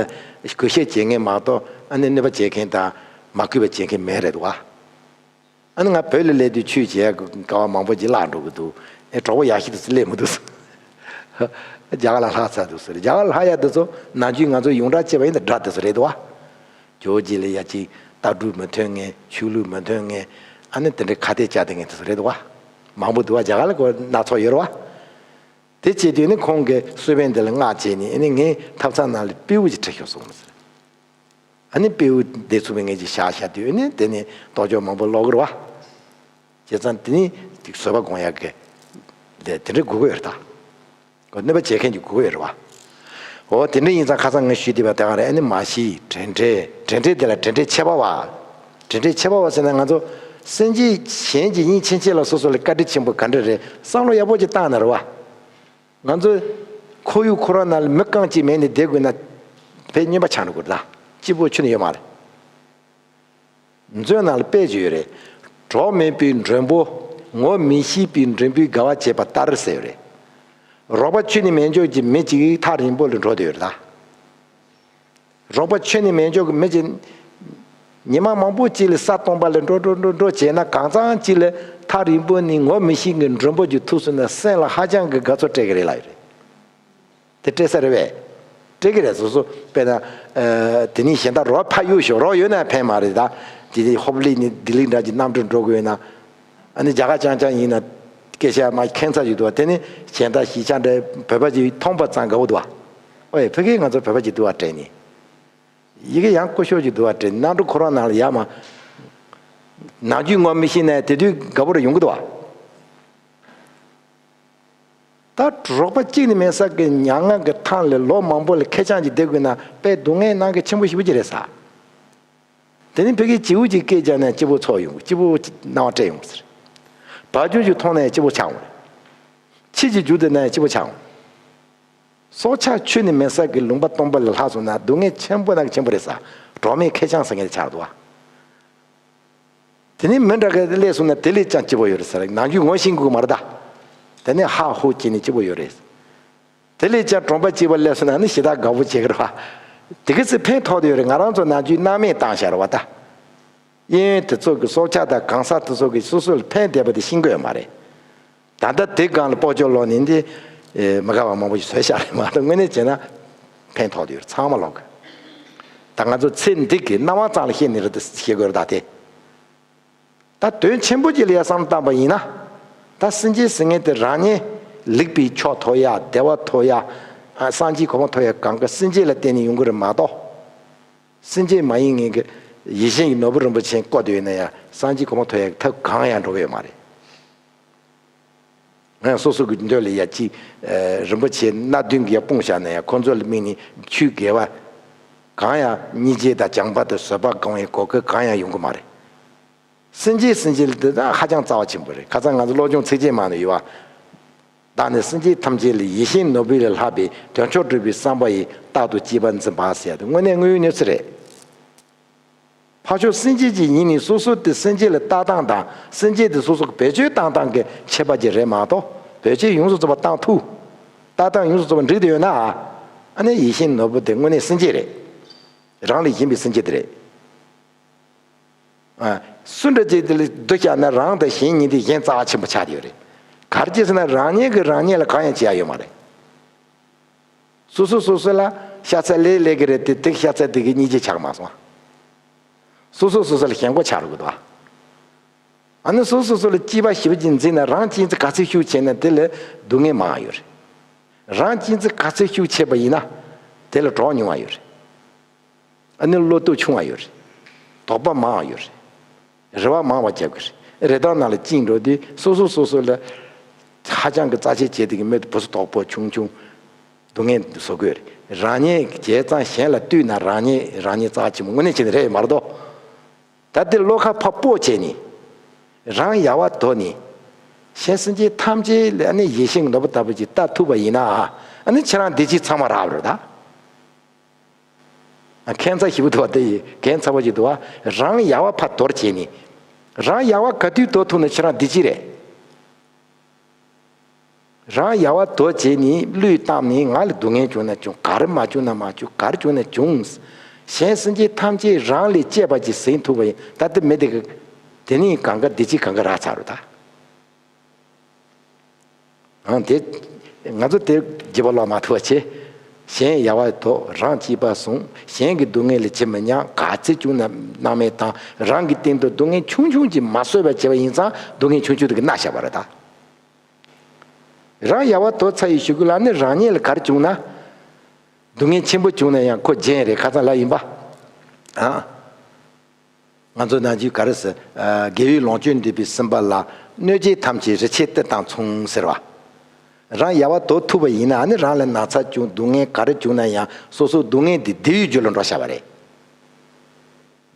གུས་ཞབས་བྱེད་མཁན་མ་གཏོགས་ཨ་ནི་གནོད་པ་བྱེད་མཁན་དང་མ་གུས་པ་བྱེད་མཁན་མེད་རེད་བ། ཨ་ནི་ང་བོད་ལ་སླེབས་དུས་ཆོས་བྱེད་ཡག་དཀའ་བ་མང་པོ་ཅིག་བརླག་འགྲོ་གི་འདུག་ཨེ། གྲོགས་པོ་ཡག་ཤོས་དེ་ཚོ་སླེབས་མི་འདུག་ཟེར། རྒྱ་གར་ལ་ལྷག་ཚར་འདུག་ཟེར། རྒྱ་གར་ལ་ལྷག་ཡག་དེ་ཚོ་ནམ་རྒྱུན་ང་ཚོ་ཡོངས་གྲགས་བྱས་པ་ཡིན་ན་དགྲ་དེ་ཚོ་རེད་དོ། ཇོ་བོ་རྗེ་ལ་ཡ་གཅིག་ལྟ་གྲུབ་མི་མཐུན་མཁན། ཆོས་ལུགས་མི་མཐུན་མཁན། ཨ་ནི་དེ་འདྲའི་ཁ་གཏད་བཅག་བསྡད་མཁན་དེ་ཚོ་རེད་དོ། མང་པོ་འདུག་བ། རྒྱ་གར་ལ་ཁོ་སྣ་ཚོགས་ཡོད་རེད་བ། དེ་བྱེད་དུས་ནི་ཁོང་གི་གསོལ་དཔོན་འདི་ལ་བསྔགས་བྱས་ནས། ཨ་ནི་ངའི་ཐབ་ཚང་ནང་ལ་སྤྲེའུ་ཅིག་ཁྲིད་ཤོག་གསུངས་ཟེར། ཨ་ནི་སྤྲེའུ་བསྡད་ཚུགས་པའི་ངེས་ཀྱི་བཞག་བཞག་དུས་ཨ་ནི་དེ་ནི་རྟོགས་བརྗོད་མང་པོ་ཀློག་གི་རེད་བ། བྱས་ཙང་དེ་ནི་བཟོད་པ་སྒོམ་ཡག་གི་དེ་དེ་འདྲའི་དགོས་ཀྱི་ཡོད་རེད་ད། གནོད་པ་བྱེད་མཁན་གྱི་དགོས་ཀྱི་ཡོད་རེད་བ། འོ་དེ་འདྲ་ཡིན་ཙང་ཁ་སང་ངས་ཞུས་བསྡད་པ་དེ་ག་རེད། ཨ་ནི་མ་ཤི་དྲན་འབྲས། དྲན་འབྲས་དེ་ལ་དྲན་འབྲས་ཆེ་བ་བ། དྲན་འབྲས་ཆེ་བ་བ་ཟེར་ན་ང་ཚོ་སེམས་ཅན་གཞན་གྱི་ཡིན་ཕྱིན་ཆད་ལ་སོ་སོ་ལ་བཀའ་དྲིན་ཆེན་པོ་ག་འདྲ་རེད་བསམ་བློ་ཡག་པོ་ཅིག་བཏང་ན་རེད་བ། ང་ཚོ་ཁོར་ཡུག་ཁོ་རང་ནང་ལ་མི་རྐང་གཅིག་མེད་ནས་བསྡད་དགོས་ན་དཔེ་སྨྱོན་པ་ཆགས་འགྲོ་གི་རེད་ད། སྐྱིད་པོ་ཁྱོན་ནས་ཡོད་མ་རེད། མཛོད་ནང་ལ་དཔེ་ཅིག་ཡོད་རེད། གྲོགས་མེད་པའི་མགྲོན་པོ། ངོ་མི་ཤེས་པའི་མགྲོན་པོས་དགའ་བ་བྱེད་པ་ལྟར་ཟེར་ཡོད་རེད། རོགས་པ་ཁྱོན་ནས་མེད་འཇོག་གི་མི་གཅིག་ཐག་རིང་པོ་ལ་འགྲོ་བསྡད་ཡོད་རེད་ད། རོགས་པ་ཁྱོན་ནས་མེད་འཇོག་གི་མི་གཅིག་ཉི་མ་མང་པོ་གཅིག་ལ་ས་སྟོང་པ་ལ་འགྲོ་འགྲོ་འགྲོ་འགྲོ་བྱས་ན་གང་ཚང་གཅིག་ལ་ཐག་རིང་པོ་ནས་ངོ་མི་ཤེས་ཀྱི་མགྲོན་པོ་གཅིག་ཐུག་སོང་ན་སེམས་ལ་ཧ་ཅང་གི་དགའ་ཚོར་སྤྲད་ཀྱི་རེད་ལབ་ཡོད་རེད། དེ་སྤྲད་ས་རེད་པས། སྤྲད་ཀྱི་རེད། སོ་སོ་དཔེར་ན། ཨ། དེ་ནས་གཞན་དག་རོགས་ཕར་གཡུག་ཞོག་རོགས་ཡོད་ན་ཕན་མ་རེད་ད། དེ་ནས་ཧོབ་ལི་ནི་ལྡི་ལི་འདྲ་གྱི་གནམ་གྲུ་འགྲོ་དགོས་ན། ཨ་ནི་རྒྱ་གར་རྐྱང་རྐྱང་ཡིན་ན་སྐད་ཆ་མ་ཁྱད་མཚར་ཞིག་འདུག་བ། དེ་ནི་གཞན་དག་གཞིས་ཆགས་འདྲ་བོད་པ་ཅིག་མཐོང་པ་ཙམ་དགའ་པོ་འདུག་བ། ཨོ་ཡ། ཕ་གིར་ང་ཚོ་བོད་པ་ཅིག་འདུག་བ་དྲན་ནས། ཡི་གེ་ཡང་སྐུ་ཞབས་ཅིག་འདུག་བ་དྲན་ནས། གནམ་གྲུ་ཁོ་རང་ནང་ལ་ཡར་མར་ནམ་རྒྱུན་ངོ་མི་ཤེས་ན་དེ་དུས་དགའ་པོ་རེ་ཡོང་གི་འདུག་བ། ད་རོགས་པ་གཅིག་ནི་མེད་ས་གི་མྱ་ངན་གི་ཐང་ལ་ལོ་མང་པོ་ལ་ཁེར་རྐྱང་གཅིག་བསྡད་དགོས་ན་དཔེ་སྡུག་བསྔལ་གནང་གི་ཆེན་པོ་ཞེ་པོ་ཅིག་རེད་ཟེར། དེ་ནི་ཕ་གིའི་བྱིའུ་གཅིག་སྐད་རྒྱག་ན་སྐྱིད་པོ་ཚོར་ཡོང་། སྐྱིད་པོ་སྣང་བ་སྤྲད་ཡོང་ཟེར། བ་ཕྱུགས་གཅིག་མཐོང་ན་ཡང་སྐྱིད་པོ་ཆགས་འོང་། ཁྱི་གཅིག་རྒྱུག་བསྡད་ན་ཡང་སྐྱིད་པོ་ཆགས་འོང་། སྲོག་ཆགས་ཁྱོན་ནས་མེད་ས་གི་ལུང་པ་སྟོང་པ་ལ་ལྷག་སོང་ན་སྡུག་བསྔལ་ཆེན་པོ་ནང་གི་ཆེན་པོ་རེད་ཟེར། གྲོགས་མེད་ཁེར་རྐྱང་ཟེར་མཁན་དེ་ཆགས་འདུག་བ། དེ་ནས་མི་འདྲ་ག་སླེབས་སོང་ན་དེ་ལས་ཀྱང་སྐྱིད་པོ་ཡོད་རེད་ཟེར། ནམ་རྒྱུན་ངོ་ཤེས་དགོས་མ་རེད་ད། དེ་ནས་ཧ་ཧུ་བྱས་ནས་སྐྱིད་པོ་ཡོད་རེད། དེ་ལས་ཀྱང་གྲོང་པ་གཅིག་པ་སླེབས་སོང་ན་ནི་ཞེ་དྲག་དགའ་པོ་བྱེད་ཀྱི་རེད་བ། དེ་ག་ཚོད་ཕན་ཐོགས་བསྡད་ཡོད་རེད། ང་རང་ཚོ་ནམ་རྒྱུན་སྣང་མེད་བཏང་བཞག་རེད་བ་ད། གཡས་གཡོན་དེ་ཚོ་གི་སྲོག་ཆགས་དང་གང་ཟག་དེ་ཚོ་གི་སོ་སོ་ལ་ཕན་བསྡད་པ་དེ་ཤེས་ཀྱི་ཡོད་མ་རེད། ད་ལྟ་དེ་སྒང་ལ་སྤོ་ཅོག་ལོག་ནས་འདི། ཨེ། མི་དགའ་བ་མང་པོ་ཞིག་བཟོས་བཞག་རེད་མ་གཏོགས་དངོས་གནས་བྱས་ན་ཕན་ཐོགས་བསྡད་ཡོད་རེད། ཚང་མ་ལོག་གི། ད་ང་ཚོ་ཚེ་འདི་གི་སྣང་བ་ཙམ་ལ་བཤད་ནི་རེད་ཤེས་དགོས་རེད་ད་དེ། ད་དོན་ཆེན་པོ་ཅིག་ལ་ཡ་བསམ་བློ་བཏང་པ་ཡིན་ན། ད་སེམས་ཅན་ཟེར་མཁན་དེ་རང་ཉིད་ལེགས་པའི་ཕྱོགས་ཐོབ་ཡ། བདེ་བ་ཐོབ་ཡ། ཨ། སངས་རྒྱས་གོ་འཕང་ཐོབ་ཡ་གང་ག་སེམས་བསྐྱེད་ལ་བརྟེན་ནས་ཡོང་གི་རེད་མ་གཏོགས། སེམས་བསྐྱེད་མ་ཡིན་མཁན་གྱི་ཡེ་ཤེས་ཀྱི་ནོར་བུ་རིན་པོ་ཆེ་བཀོད་དེ་ཡོད་ན་ཡང་སངས་རྒྱས་གོ་འཕང་ཐོབ་ཡ་གི་ཐབས་གང་ཡང་འགྲོ་གི་ཡོད་མ་རེད། ང་སོ་སོ་གི་འདོད་ལ་ཡ་གཅིག་ཨ། རིན་པོ་ཆེ་སྣ་བདུན་གྱི་ཡ་སྤུངས་བཞག་ན་ཡང་ཁོ་ཚོ་ལ་དམིགས་ནས་ཆོས་དགེ་བ་གང་ཡང་སྙིང་རྗེ་དང་བྱམས་པ་དང་བཟོད་པ་སྒོམ་ཡའི་གོ་སྐབས་གང་ཡང་ཡོང་གི་མ་རེད། སེམས་བསྐྱེད་སེམས་བསྐྱེད་ལ་དེ་ད་ཧ་ཅང་རྩ་བ་ཆེན་པོ་རེད། ཁ་སང་ང་ཚོ་སློབ་སྦྱོང་ཚིགས་བཅད་མ་ནས་ཡོད་བ། བདག་ནི་སེམས་ཅན་ཐམས་ཅད་ལ། ཡེ་ཤེས་ནོར་བུ་ལས་ལྷག་པའི། དོན་མཆོག་སྒྲུབ་པའི་བསམ་པ་ཡིས། རྟག་ཏུ་གཅེས་པར་འཛིན་པ་ཟེར་ཡ་དེ་དངོས་གནས་དངོས་ཡོད་གནས་ཚུལ་རེད། ཕར་ཕྱོགས་སེམས་ཅན་ཅིག་ཡིན་ནའི་སོ་སོ་དེ་སེམས་ཅན་ལ་ལྟ་སྟངས་དང་སེམས་ཅན་དེ་སོ་སོ་གི་བེད་སྤྱོད་བཏང་སྟངས་ཀྱི་ཁྱད་པར་ཅིག་རེད་མ་གཏོགས། བེད་སྤྱོད་ཡོངས་སུ་རྫོགས་པ་བཏང་ཐུབ། ལྟ་སྟངས་ཡོངས་སུ་རྫོགས་པ་འགྲིག་བསྡད་ཡོད་ན། ཨ་ནི་ཡེ་ཤེས་ནོར་བུ་དེ་དངོས་གནས་སེམས་ཅན་རེད། རང་ལས་གཞན་པའི་སེམས་ཅན་དེ་རེད། ཨ། སུ་འདྲ་ཅིག་དེ་ལ་སྡུག་བཤད་ན་རང་དང་གཞན་གཉིས་དེ་གཞན་རྩ་བ་ཆེན་པོ་ཆགས་ཡོད་རེད། ག་རེ་བྱས་ཟེར་ན་རང་ཉིད་ཀྱིས་རང་ཉིད་ལ་གང་ཡང་བྱེད་ཡ་ཡོད་མ་རེད། སོ་སོ་སོ་སོ་ལ་ཤ་ཚ་ལས་ལས་ཀྱི་རེད་དེ། དེ་ཤ་ཚ་དེ་གི་སྙིང་རྗེ་ཆགས་མ་སོང་། སོ་སོ་སོ་སོ་ལ་ཞེན་ཁོག་ཆགས་འགྲོ་གི་འདུག་ཨ་ནི་སོ་སོ་སོ་ལ་གཅེས་པ་ཞེ་པོ་ཅིག་འཛིན་ན། རང་གཅེས་འཛིན་ག་ཚོད་ཤུགས་ཆེ་ན་དེ་ལ་སྡུག་བསྔལ་མང་བ་ཡོད་རེད། རང་གཅེས་འཛིན་ག་ཚོད་ཤུགས་ཆེ་བ་ཡིན་ན་དེ་ལ་གྲོགས་ཉུང་བ་ཡོད་རེད། ཨ་ནི་བློ་སྟོབས་ཆུང་བ་ཡོད་རེད། དོགས་པ་མང་བ་ཡོད་རེད། རེ་བ་མང་བ་རྒྱབ་ཀྱི་རེད། རེ་དོགས་ནང་ལ་བཅིངས་འགྲོ་དུས་སོ་སོ་སོ་སོ་ལ་ཧ་ཅང་གི་རྩ་ཆེ་བྱས་དེ་གི་མི་དེ་བུ་སུ་དོག་པོ་ཆུང་ཆུང་སྡུག་བསྔལ་བཟོ་དགོས་རེད། རང་ཉིད་བྱས་ཙང་གཞན་ལ་ལྟོས་ན་རང་ཉིད་རང་ཉིད་རྩ་ཆེན་པོ་དངོས་གནས་བྱས་ནས་རེད་མ་གཏོགས། ད་དེ་བློ་ཁ་ཕར་སྤོ་བྱས་ནས་རང་ཡལ་བ་དོར་ནས་གཞན་སེམས་ཅན་ཐམས་ཅད་ལ་ཨ་ནི་ཡེ་ཤེས་ཀྱི་ནོར་བུ་ལྟ་བུ་ཅིག་ལྟ་ཐུབ་པ་ཡིན་ན། ཨ་ནི་ཁྱེད་རང་བདེ་སྐྱིད་ཚང་མ་རག་པ་རེད་ད། ཁྱད་མཚར་ཞེ་པོ་འདུག་བ། དེ་ཡི་ཁྱད་མཚར་པོ་ཞིག་འདུག་བ། རང་ཡལ་བ་ཕར་དོར་བྱས་ནས། རང་ཡལ་བ་ག་དུས་དོར་ཐུབ་ན་ཁྱེད་རང་བདེ་སྐྱིད་རེད། རང་ཡལ་བ་དོར་བྱས་ནས་བློས་བཏང་ནས་ང་ལ་སྡུག་བསྔལ་བྱུང་ན་བྱུང་། ག་རེ་མ་བྱུང་ན་མ་བྱུང་། ག་རེ་བྱུང་ན་བྱུང་། གཞན་སེམས་ཅན་ཐམས་ཅད་རང་ལས་གཅེས་པ་ཅིག་ཟིན་ཐུབ་པ་ཡིན་ད། དེ་མི་དེ་གི་དེ་ནི་གང་ག་བདེ་སྐྱིད་གང་ག་རག་ཚར་རེད་ད། ཨང་། དེ་ང་ཚོ་དེ་རྒྱུད་པ་ལོག་མ་ཐུབ་པ་བྱས། གཞན་ཡལ་བ་དོར། རང་གཅེས་པར་བཟུང་། གཞན་གྱི་སྡུག་བསྔལ་ལ་ཇི་མི་སྙམ། ག་ཚོད་བྱུང་ན་སྣང་མེད་བཏང་། རང་གི་སྟེང་དུ་སྡུག་བསྔལ་ཆུང་ཆུང་ཅིག་མ་བཟོད་པ་བྱས་པ་ཡིན་ཙང་སྡུག་བསྔལ་ཆུང་ཆུང་དེ་གི་མནར་བཞག་པ་རེད་ད། རང་ཡལ་བ་དོར་ཚར་ཡི་གཞུག་གུ་ལ་ནི་རང་ཉིད་ལ་ག་རེ་བྱུང་ན། སྡུག་བསྔལ་ཆེན་པོ་བྱུང་ན་ཡང་ཁོ་རྗེན་རེད། ཁ་སང་ལབ་ཡིན་པ། ཨ། ང་ཚོ་ནང་བཞིན་ག་རེ་ཟེར། ཨ། དགེ་བས་ལོངས་སྤྱོད་འདོད་པའི་སེམས་པ་ལ། གནོད་བྱེད་ཐམས་ཅད་རི་ཆད་གཏེར་དང་མཚུངས་ཟེར་བ། རང་ཡལ་བ་དོར་ཐུབ་པ་ཡིན་ན་ཨ་ནི་རང་ལ་ན་ཚ་བྱུང་། སྡུག་བསྔལ་ག་རེ་བྱུང་ན་ཡང་སོ་སོ་སྡུག་བསྔལ་དེ་བདེ་བའི་རྒྱུ་ལ་འགྲོ་བྱ་བ་རེད།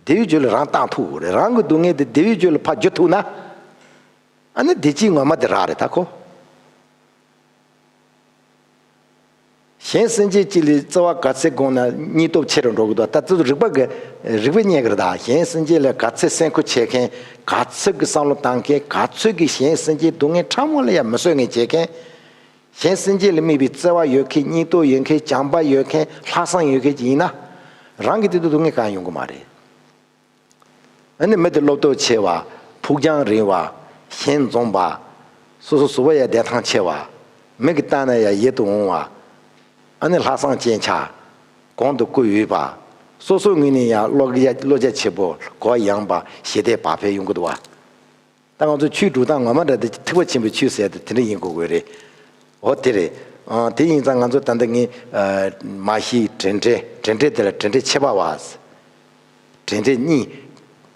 བདེ་བའི་རྒྱུ་ལ་རང་བཏང་ཐུབ་དགོས་རེད། རང་གི་སྡུག་བསྔལ་དེ་བདེ་བའི་རྒྱུ་ལ་ཕར་བསྒྱུར་ཐུབ་ན། ཨ་ནི་བདེ་སྐྱིད་ངོ་མ་དེ་རག་རེད་ད་ཁོ། གཞན་སེམས་ཅན་གཅིག་ལ་བརྩེ་བ་ག་ཚད་སྒོམ་ན་སྙིང་སྟོབས་ཆེ་རུ་འགྲོ་གི་འདུག་ད་ཚོད་རིག་པ་གི་རིག་པས་རྙེད་གི་རེད་ད། གཞན་སེམས་ཅན་ལ་ག་ཚད་སེམས་ཁུར་བྱེད་མཁན། ག་ཚོད་ཀྱི་བསམ་བློ་བཏང་མཁན། ག་ཚོད་ཀྱི་གཞན་སེམས་ཅན་སྡུག་བསྔལ་ཕྲ་མོ་ལ་ཡང་མི་བཟོད་མཁན་བྱེད་མཁན། གཞན་སེམས་ཅན་ལ་དམིགས་པའི་བརྩེ་བ་ཡོད་མཁན། སྙིང་སྟོབས་ཡོད་མཁན། བྱམས་པ་ཡོད་མཁན། ལྷག་བསམ་ཡོད་མཁན་ཅིག་ཡིན་ན། རང་གི་སྟེང་དུ་སྡུག་བསྔལ་གང་ཡོང་གི་མ་རེད། ཨ་ནི་མི་དེ་བློ་སྟོབས་ཆེ་བ། ཕུགས་རྒྱང་རིང་བ། ཞིང་འཛོམས་པ། སོ་སོ་བཟོ་བ་ཡ་བདེ་ཐང་ཆེ་བ། མི་གི་ལྟ་ན་ཡ་ཡིད་དུ་འོང་བ། ཨ་ནི་ལྷག་བསམ་ཅན་ཆགས། གོང་དུ་བཀུར་འོས་པ། སོ་སོའི་ངོས་ནས་ཡང་བློ་རྒྱ་བློ་རྒྱ་ཆེ་པོ། གུ་ཡངས་པ། ཞི་བདེ་བག་ཕེབས་ཡོང་གི་འདུག་བ། ད་ང་ཚོ་ཆོས་སྒྲུབ་སྟངས་ངོ་མ་འདྲ་དེ་ཐེག་པ་ཆེན་པོའི་ཆོས་ཟེར་ཡ་དེ་དེ་འདྲ་ཡིན་དགོས་དགོས་རེད། འོ་དེ་རེད། ཨ། དེ་ཡིན་ཙང་ང་ཚོ་ད་ལྟ་ངས། ཨ། མ་ཤེས་དྲན་འཕྲལ། དྲན་འཕྲལ་དེ་ལ་དྲན་འཕྲལ་ཆད་པ་བ། དྲན་འཕྲལ་གཉིས།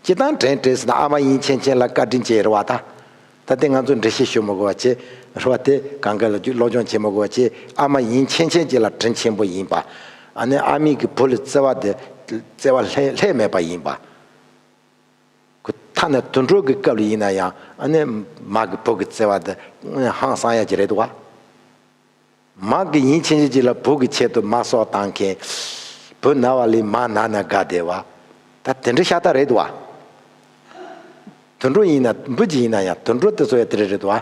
སྤྱིར་བཏང་དྲན་འཕྲལ་ཟེར་ན་ཨ་མ་ཡིན་མཁྱེན་མཁྱེན་ལ་བཀའ་དྲིན་ཅན་རེད་བ་ད། ད་ལྟ་ང་ཚོ་འགྲེལ་བཤད་ཞུ་མི་དགོས་པ་བྱས་རེད་བ། དེ་གང་ག་ལ་རྒྱུ་སློབ་སྦྱོང་བྱེད་མི་དགོས་པ་བྱས། ཨ་མ་ཡིན་མཁྱེན་མཁྱེན་ཅིག་ལ་དྲིན་ཆེན་པོ་ཡིན་པ། ཨ་ནི་ཨ་མས་ཀྱི་བུ་ལ་བརྩེ་བ་དེ་བརྩེ་བ་ལྷད་ལྷད་མེད་པ་ཡིན་པ། ཁོ་ཐ་ན་དུད་འགྲོ་གི་སྐབས་ལ་ཡིན་ན་ཡང་ཨ་ནི་མ་གི་བུ་གི་བརྩེ་བ་དེ་ཧང་སང་ཡ་གྱི་རེད་འདུག་བ། མ་གི་ཡིན་ཆེན་ཆེན་གྱི་ལ་བུ་གི་ཆེད་དུ་མ་སྲོག་བཏང་མཁན། བུ་ན་བ་ལས་མ་ན་ན་དགའ་བསྡད་བ། ད་དེ་འདྲ་ཤ་སྟག་རེད་འདུག་བ། དུད་འགྲོ་ཡིན་ན་འབུ་ཅིག་ཡིན་ན་ཡང་དུད་འགྲོ་དེ་ཚོ་ཡང་དེ་རེད་རེད་དོ།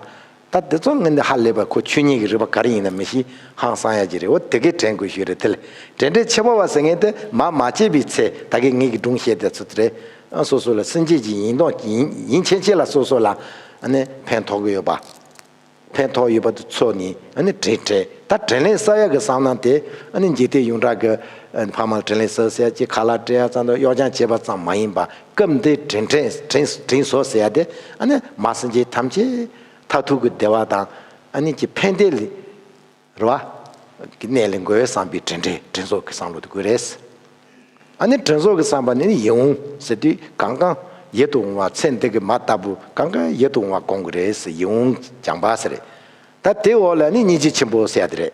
ད་དེ་ཚོ་ངན་དེ་ཧ་ལས་པ་ཁོ་ཆོས་ཉིད་ཀྱི་རིག་པ་ག་རེ་ཡིན་ན་མི་ཤེས། ཧང་སང་ཡ་ཅིག་རེད། འོ་དེ་གའི་དྲན་དགོས་ཤོས་རེད། དེ་ལ་དྲན་འཕྲལ་ཆད་པ་བ་ཟེར་མཁན་དེ་མ་མ་སྐྱེས་པའི་ཚེ་ད་གིན་ངེད་ཀྱི་སྒྲུང་བཤད་དེ་ཚོ་དེ་རེད། ཨ། སོ་སོ་ལ་སེམས་བསྐྱེད་ཀྱི་ཡིན་མདོག་ཡིན་ཡིན་ཆེན་ཆེ་ལ་སོ་སོ་ལ་ཨ་ནི་ཕན་ཐོགས་ཀྱི་ཡོད་པ། ཕན་ཐོགས་ཡོད་པ་དེ་ཚོ་ནི་ཨ་ནི་དྲན་འཕྲལ། ད་དྲིན་ལན་གསབ་ཡག་གི་བསམ་ན་དེ་ཨ་ནི་འཇིག་རྟེན་ཡོངས་གྲགས་ཀྱི་ཨ་ནི་ཕ་མར་དྲིན་ལན་གསབ་ཟེར་ཡག་ཅིག་ཁ་ལག་སྤྲད་ཡག་ཙམ་དང་གཡོག་བྱང་བྱེད་པ་ཙམ་མ་ཡིན་པ། སྐབས་འདིའི་དྲིན་དྲན་དྲིན་དྲིན་གཟོ་ཟེར་ཡག་དེ་ཨ་ནི་མ་སེམས་ཅན་ཐམས་ཅད་མཐར་ཐུག་གི་བདེ་བ་དང་ཨ་ནི་ཀྱི་ཕན་བདེ་ལ་རེད་བ། གི་གནས་ལས་འགོ་བའི་བསམ་པའི་དྲན་དྲན་དྲན་གསོ་གི་བསམ་བློ་དེ་དགོས་རེད། ཨ་ནི་དྲན་གསོ་གི་བསམ་པ་ནི་ཡིད་འོང་ཟེར་དུས་གང་གང་ཡིད་དུ་འོང་བ། ཚེ་འདི་གི་མ་ལྟ་བུ་གང་གང་ཡིད་དུ་འོང་བ་སྒོམ་གི་རེད་ཟེར། ཡིད་འོང་སྦྱངས་པ་ཟེར་རེད། ད་དེའི་འོག་ལ་ནི་སྙིང་རྗེ་ཆེན་པོ་ཟེར་ཡ་དེ་རེད།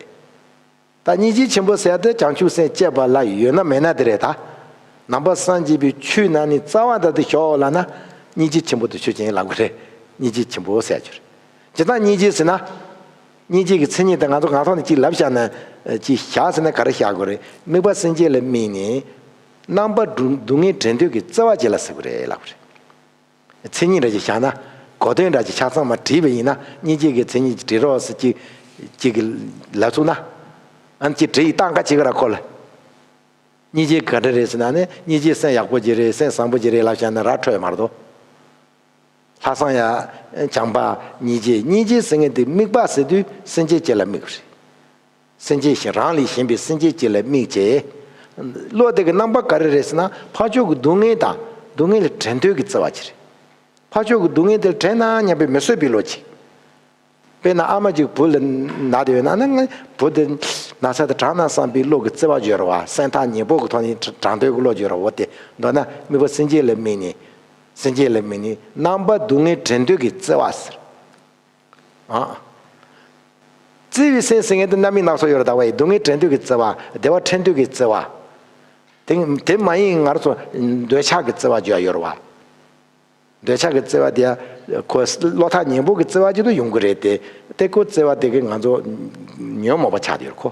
ད་སྙིང་རྗེ་ཆེན་པོ་ཟེར་ཡ་དེ་བྱང་ཆུབ་སེམས་བསྐྱེད་པ་ལ་ཡོད་ན་མེད་ན་དེ་རེད་ད། ནང་པ་སངས་རྒྱས་པའི་ཆོས་ནང་ནས་རྩ་བ་དང་དུ་ཞོག་ལབ་ན་སྙིང་རྗེ་ཆེན་པོ་དེ་ཆོས་ཅན་ལབ་དགོས་རེད། སྙིང་རྗེ་ཆེན་པོ་ཟེར་ཡ་ཅིག་རེད། ཇི་ལྟར་སྙིང་རྗེ་ཟེར་ན། སྙིང་རྗེ་གི་མཚན་ཉིད་དེ་ང་ཚོ་ངག་ཐོག་ནས་ཅིག་ལབ་བཞག་ན། ཅིག་བཞག་ཟེར་ན་ག་རེ་བཞག་དགོས་རེད། དམིགས་པ་སེམས་བསྐྱེད་ལ་དམིགས་ནས། རྣམ་པ་སྡུག་སྡུག་བསྔལ་དྲན་འདོད་ཀྱི་བརྩེ་བ་ཅིག་ལ་ཟེར་དགོས་རེད་ལབ་དགོས་རེད། མཚན་ཉིད་འདྲ་ཅིག་བཞག་ན། གོ་དོན་འདྲ་ཅིག་ཆ་ཚང་མ་བྲིས་པ་ཡིན་ན། སྙིང་རྗེ་གི་མཚན་ཉིད་ཅིག་བྲིས་རོགས་ཟེར་ཅིག་ཅིག་གི་ལབ་ཚུགས་ན། ཨ་ནི་ཅིག་བྲིས་ཡི་སྟངས་ཀ་ཅིག་ར་ཁོ་ལ། སྙིང་རྗེ་ག་འདྲ་རེད་ཟེར་ན་ནི། སྙིང་རྗེ་སེམས་ཡག་པོ་ཅིག་རེད། སེམས་བཟང་པོ་ཅིག་རེད་ལབ་བཞག་ན་ར་འཕྲོད་མ་རེད་དོ། ལྷག་བསམ་ཡ། བྱམས་པ། སྙིང་རྗེ། སྙིང་རྗེ་ཟེར་མཁན་དེ་དམིགས་པ་ཟེར་དུས་སེམས་བསྐྱེད་ཅིག་ལ་དམིགས་པ་རེད། སེམས་བསྐྱེད་ཞིང་རང་ལས་གཞན་པའི་སེམས་བསྐྱེད་ཅིག་ལ་དམིགས་བྱས། བློ་དེ་གི་རྣམ་པ་ག་རེ་རེད་ཟེར་ན། ཕར་ཕྱོགས་ཀྱི་སྡུག་བསྔལ་དང་སྡུག་བསྔལ་ལ་དྲན་འདོད་ཀྱི་བརྩེ་བ་ཅིག་རེད། ཕར་ཕྱོགས་ཀྱི་སྡུག་བསྔལ་དེ་ལ་དྲན་ན་སྙམ་པའི་མི་བཟོད་པའི་བློ་ཅིག་དཔེར་ན་ཨ་མ་ཅིག་བུ་ལ་ན་དེ་ཡོད་ན་ནི། བུ་དེ་ན་ཚ་དེ་དྲག་ན་བསམ་པའི་བློ་གི་བརྩེ་བ་ཡོད་རེད་བ། སེམས་ཐག་ཉེ་པོ་གི་ཐོག་ནས་དྲག་འདོད་ཀྱི་བློ་ཡོད་རེད་བ། དེ་མདོར་ན་དམིགས་པ་སེམས་བསྐྱེད་ལ་དམིགས་ནས། སེམས་བསྐྱེད་ལ་དམིགས་ནས་རྣམ་པ་སྡུག་བསྔལ་དྲན་འདོད་ཀྱི་བརྩེ་བ་ཟེར། ཨ། བརྩེ་བའི་སེམས་ཟེར་མཁན་དེ་རྣམ་སྨིན་སྣ་ཚོགས་ཡོད་རེད་ད་བ་ཡི། སྡུག་བསྔལ་དྲན་འདོད་ཀྱི་བརྩེ་བ། བདེ་བ་འཕྲད་འདོད་ཀྱི་བརྩེ་བ། དེ་དེ་མ་ཡིན་ང་རང་ཚོ་འདོད་ཆགས་ཀྱི་བརྩེ་བ་བརྗོད་ཡ་ཡོད་རེད་བ། འདོད་ཆགས་ཀྱི་བརྩེ་བ་དེ་ཡང་ཁོ་བློ་ཐག་ཉེ་པོ་གི་བརྩེ་བ་ཅིག་ཏུ་ཡོང་གི་རེད་དེ། དེ་ཁོ་བརྩེ་བ་དེ་གི་ང་ཚོ་ཉོན་མོངས་པ་ཆགས་ཡོད་ཁོ།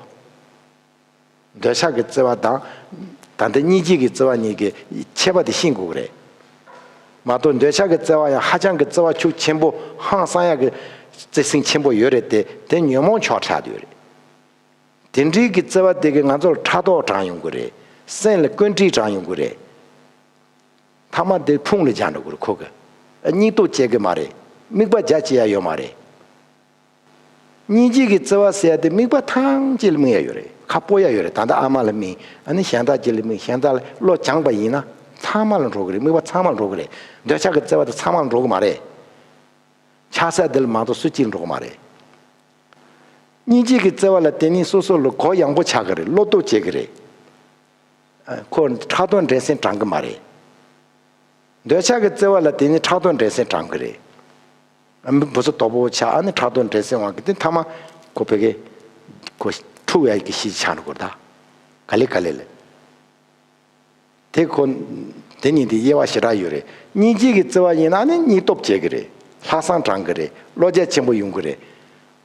འདོད་ཆགས་ཀྱི་བརྩེ་བ་དང་། ད་ལྟ་སྙིང་རྗེ་གི་བརྩེ་བ་གཉིས་ཀྱི་ཁྱད་པར་དེ་ཤེས་དགོས་ཀྱི་རེད། མ་གཏོགས་འདོད་ཆགས་ཀྱི་བརྩེ་བ་ཡང་ཧ་ཅང་གི་བརྩེ་བ་ཤུགས་ཆེན་པོ། ཧང་སང་ཡག་གི་བརྩེ་སེམས་ཆེན་པོ་ཡོད་རེད་དེ། དེ་ཉོན་མོངས་ཕྱོགས་ཆགས་ཡོད་རེད། དེ་འདྲའི་གི་བརྩེ་བ་དེ་གི་ང་ཚོར་ཕྲག་དོག་དྲངས་ཡོང་གི་རེད། སེམས་ལ་ཀུན་དཀྲིས་དྲངས་ཡོང་གི་རེད། མཐའ་མ་དེ་ཕུང་ལ་སྦྱར་འགྲོ་གི་རེད་ཁོ་གི། སྙིང་སྟོབས་བྱེད་གི་མ་རེད། དམིགས་པ་རྒྱ་ཆེ་ཡ་ཡོད་མ་རེད། སྙིང་རྗེ་གི་བརྩེ་བ་ཟེར་ཡ་དེ་དམིགས་པ་ཐམས་ཅད་ལ་དམིགས་ཡ་ཡོད་རེད། ཁ་སྤོ་ཡ་ཡོད་རེད། ད་ལྟ་ཨ་མ་ལ་དམིགས། ཨ་ནི་གཞན་དག་ཅིག་ལ་དམིགས། གཞན་དག་ལ་བློ་སྦྱངས་པ་ཡིན་ན་ཚང་མ་ལ་འགྲོ་གི་རེད། དམིགས་པ་ཚང་མ་ལ་འགྲོ་གི་རེད། འདོད་ཆགས་ཀྱི་བརྩེ་བ་དེ་ཚང་མ་ལ་འགྲོ་གི་མ་རེད། ཆགས་ས་དེ་ལ་མ་གཏོགས་སུ་གཅིག་འགྲོ་གི་མ་རེད། སྙིང་རྗེ་གི་བརྩེ་བ་ལ་དེ་ནི་སོ་སོ་ལ་གུ་ཡངས་པོ་ཆགས་ཀྱི་རེད། བློ་སྟོབས་བྱེད་ཀྱི་རེད། ཁོ་ཕྲག་དོག་འགྲན་སེམས་དྲང་གི་མ་རེད། འདོད་ཆགས་ཀྱི་བརྩེ་བ་ལ་དེ་ནི་ཕྲག་དོག་འགྲན་སེམས་དྲང་གི་རེད། ཨ་མི་བུ་ཚོ་དོག་པོ་ཆགས། ཨ་ནི་ཕྲག་དོག་འགྲན་སེམས་དབང་གིས་དེ་མཐའ་མ་ཁོ་ཕ་གི་ཁོ་འཁྲུག་ཡ་གི་གཞི་ཆགས་འགྲོ་གི་རེད་ད། ག་ལེ་ག་ལེ་ལ། དེ་ཁོ། དེ་གཉིས་དེ་དབྱེ་བ་ཞེ་དྲག་ཡོད་རེད། སྙིང་རྗེ་གི་བརྩེ་བ་ཡིན་ན་ནི་སྙིང་སྟོབས་བྱེད་ཀྱི་རེད། ལྷག་བསམ་དྲང་གི་རེད། བློ་རྒྱ་ཆེན་པོ་ཡོང་གི་རེད།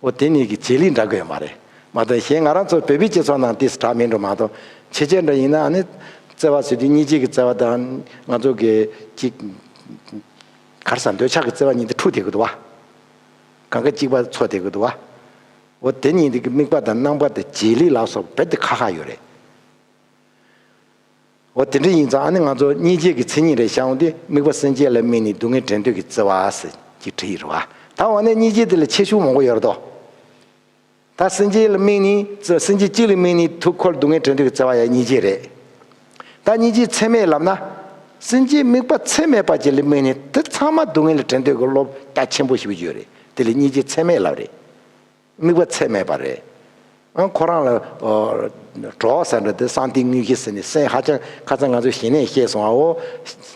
འོ་དེ་གཉིས་ཀྱི་བྱེད་ལས་འདྲ་གི་ཡོད་མ་རེད། མ་གཏོགས་གཞན་ང་རང་ཚོ་བོད་པའི་སྤྱི་ཚོགས་ནང་དེ་འདྲ་མིན་འགྲོ་མ་གཏོགས། ཕྱི་རྒྱལ་འདྲ་ཡིན་ན་ནི་བརྩེ་བ་ཟེར་དུས་སྙིང་རྗེ་གི་བརྩེ་བ་དང་ང་ཚོ་གི་ཅིག་ག་རེ་ཟེར། འདོད་ཆགས་ཀྱི་བརྩེ་བ་གཉིས་དེ་འཁྲུག་བསྡད་ཀྱི་འདུག་བ། གང་ག་གཅིག་པ་ཚོར་བསྡད་ཀྱི་འདུག་བ། འོ་དེ་གཉིས་དེ་གི་དམིགས་པ་དང་རྣམ་པ་དང་བྱེད་ལས་ལ་སོགས་རྦད་དེ་ཁག་ཁག་ཡོད་རེད། འོ་དེ་འདྲ་ཡིན་ཙང་ཨ་ནི་ང་ཚོ་སྙིང་རྗེ་གི་མཚན་ཉིད་རེ་བཞག་འོང་དུས། དམིགས་པ་སེམས་བསྐྱེད་ལ་དམིགས་ནས་སྡུག་བསྔལ་དྲན་འདོད་ཀྱི་བརྩེ་བ་ཟེར་གྱི་བྲིས་ཡོད་རེད་བ། ད་འོ་ན་སྙིང་རྗེ་དེ་ལ་ཁྱད་ཆོས་མང་པོ་ཡོད་རེད་དོ། ད་སེམས་བསྐྱེད་ལ་དམིགས་ནས། སེམས་བསྐྱེད་གཅིག་ལ་དམིགས་ནས་ཐུགས་ཁོ་ལ་སྡུག་བསྔལ་དྲན་འདོད་ཀྱི་བརྩེ་བ་ཡང་སྙིང་རྗེ་རེད། ད་སྙིང་རྗེ་ཚད་མེད་ལབ་ན། སེམས་བསྐྱེད་དམིགས་པ་ཚད་མེད་པ་ཅིག་ལ་དམིགས་ནས་དེ་ཚང་མ་སྡུག་བསྔལ་ལ་དྲན་འདོད་ཀྱི་བློ་རྒྱ་ཆེན་པོ་ཞེ་པོ་ཡོད་རེད། དེ་ལ་སྙིང་རྗེ་ཚད་མེད་ལབ་རེད། དམིགས་པ་ཚད་མེད་པ་རེད། ཨང་ཁོ་རང་ལ་ཨོ་གྲོགས་ཟེར་འདྲ་དེ་གསང་བདེ་དངོས་གཞི་ཟེར་ནས་སེམས་ཧ་ཅང་། ཁ་སང་ང་ཚོ་ཞི་གནས་བཤད་སོང་ཨ། འོ་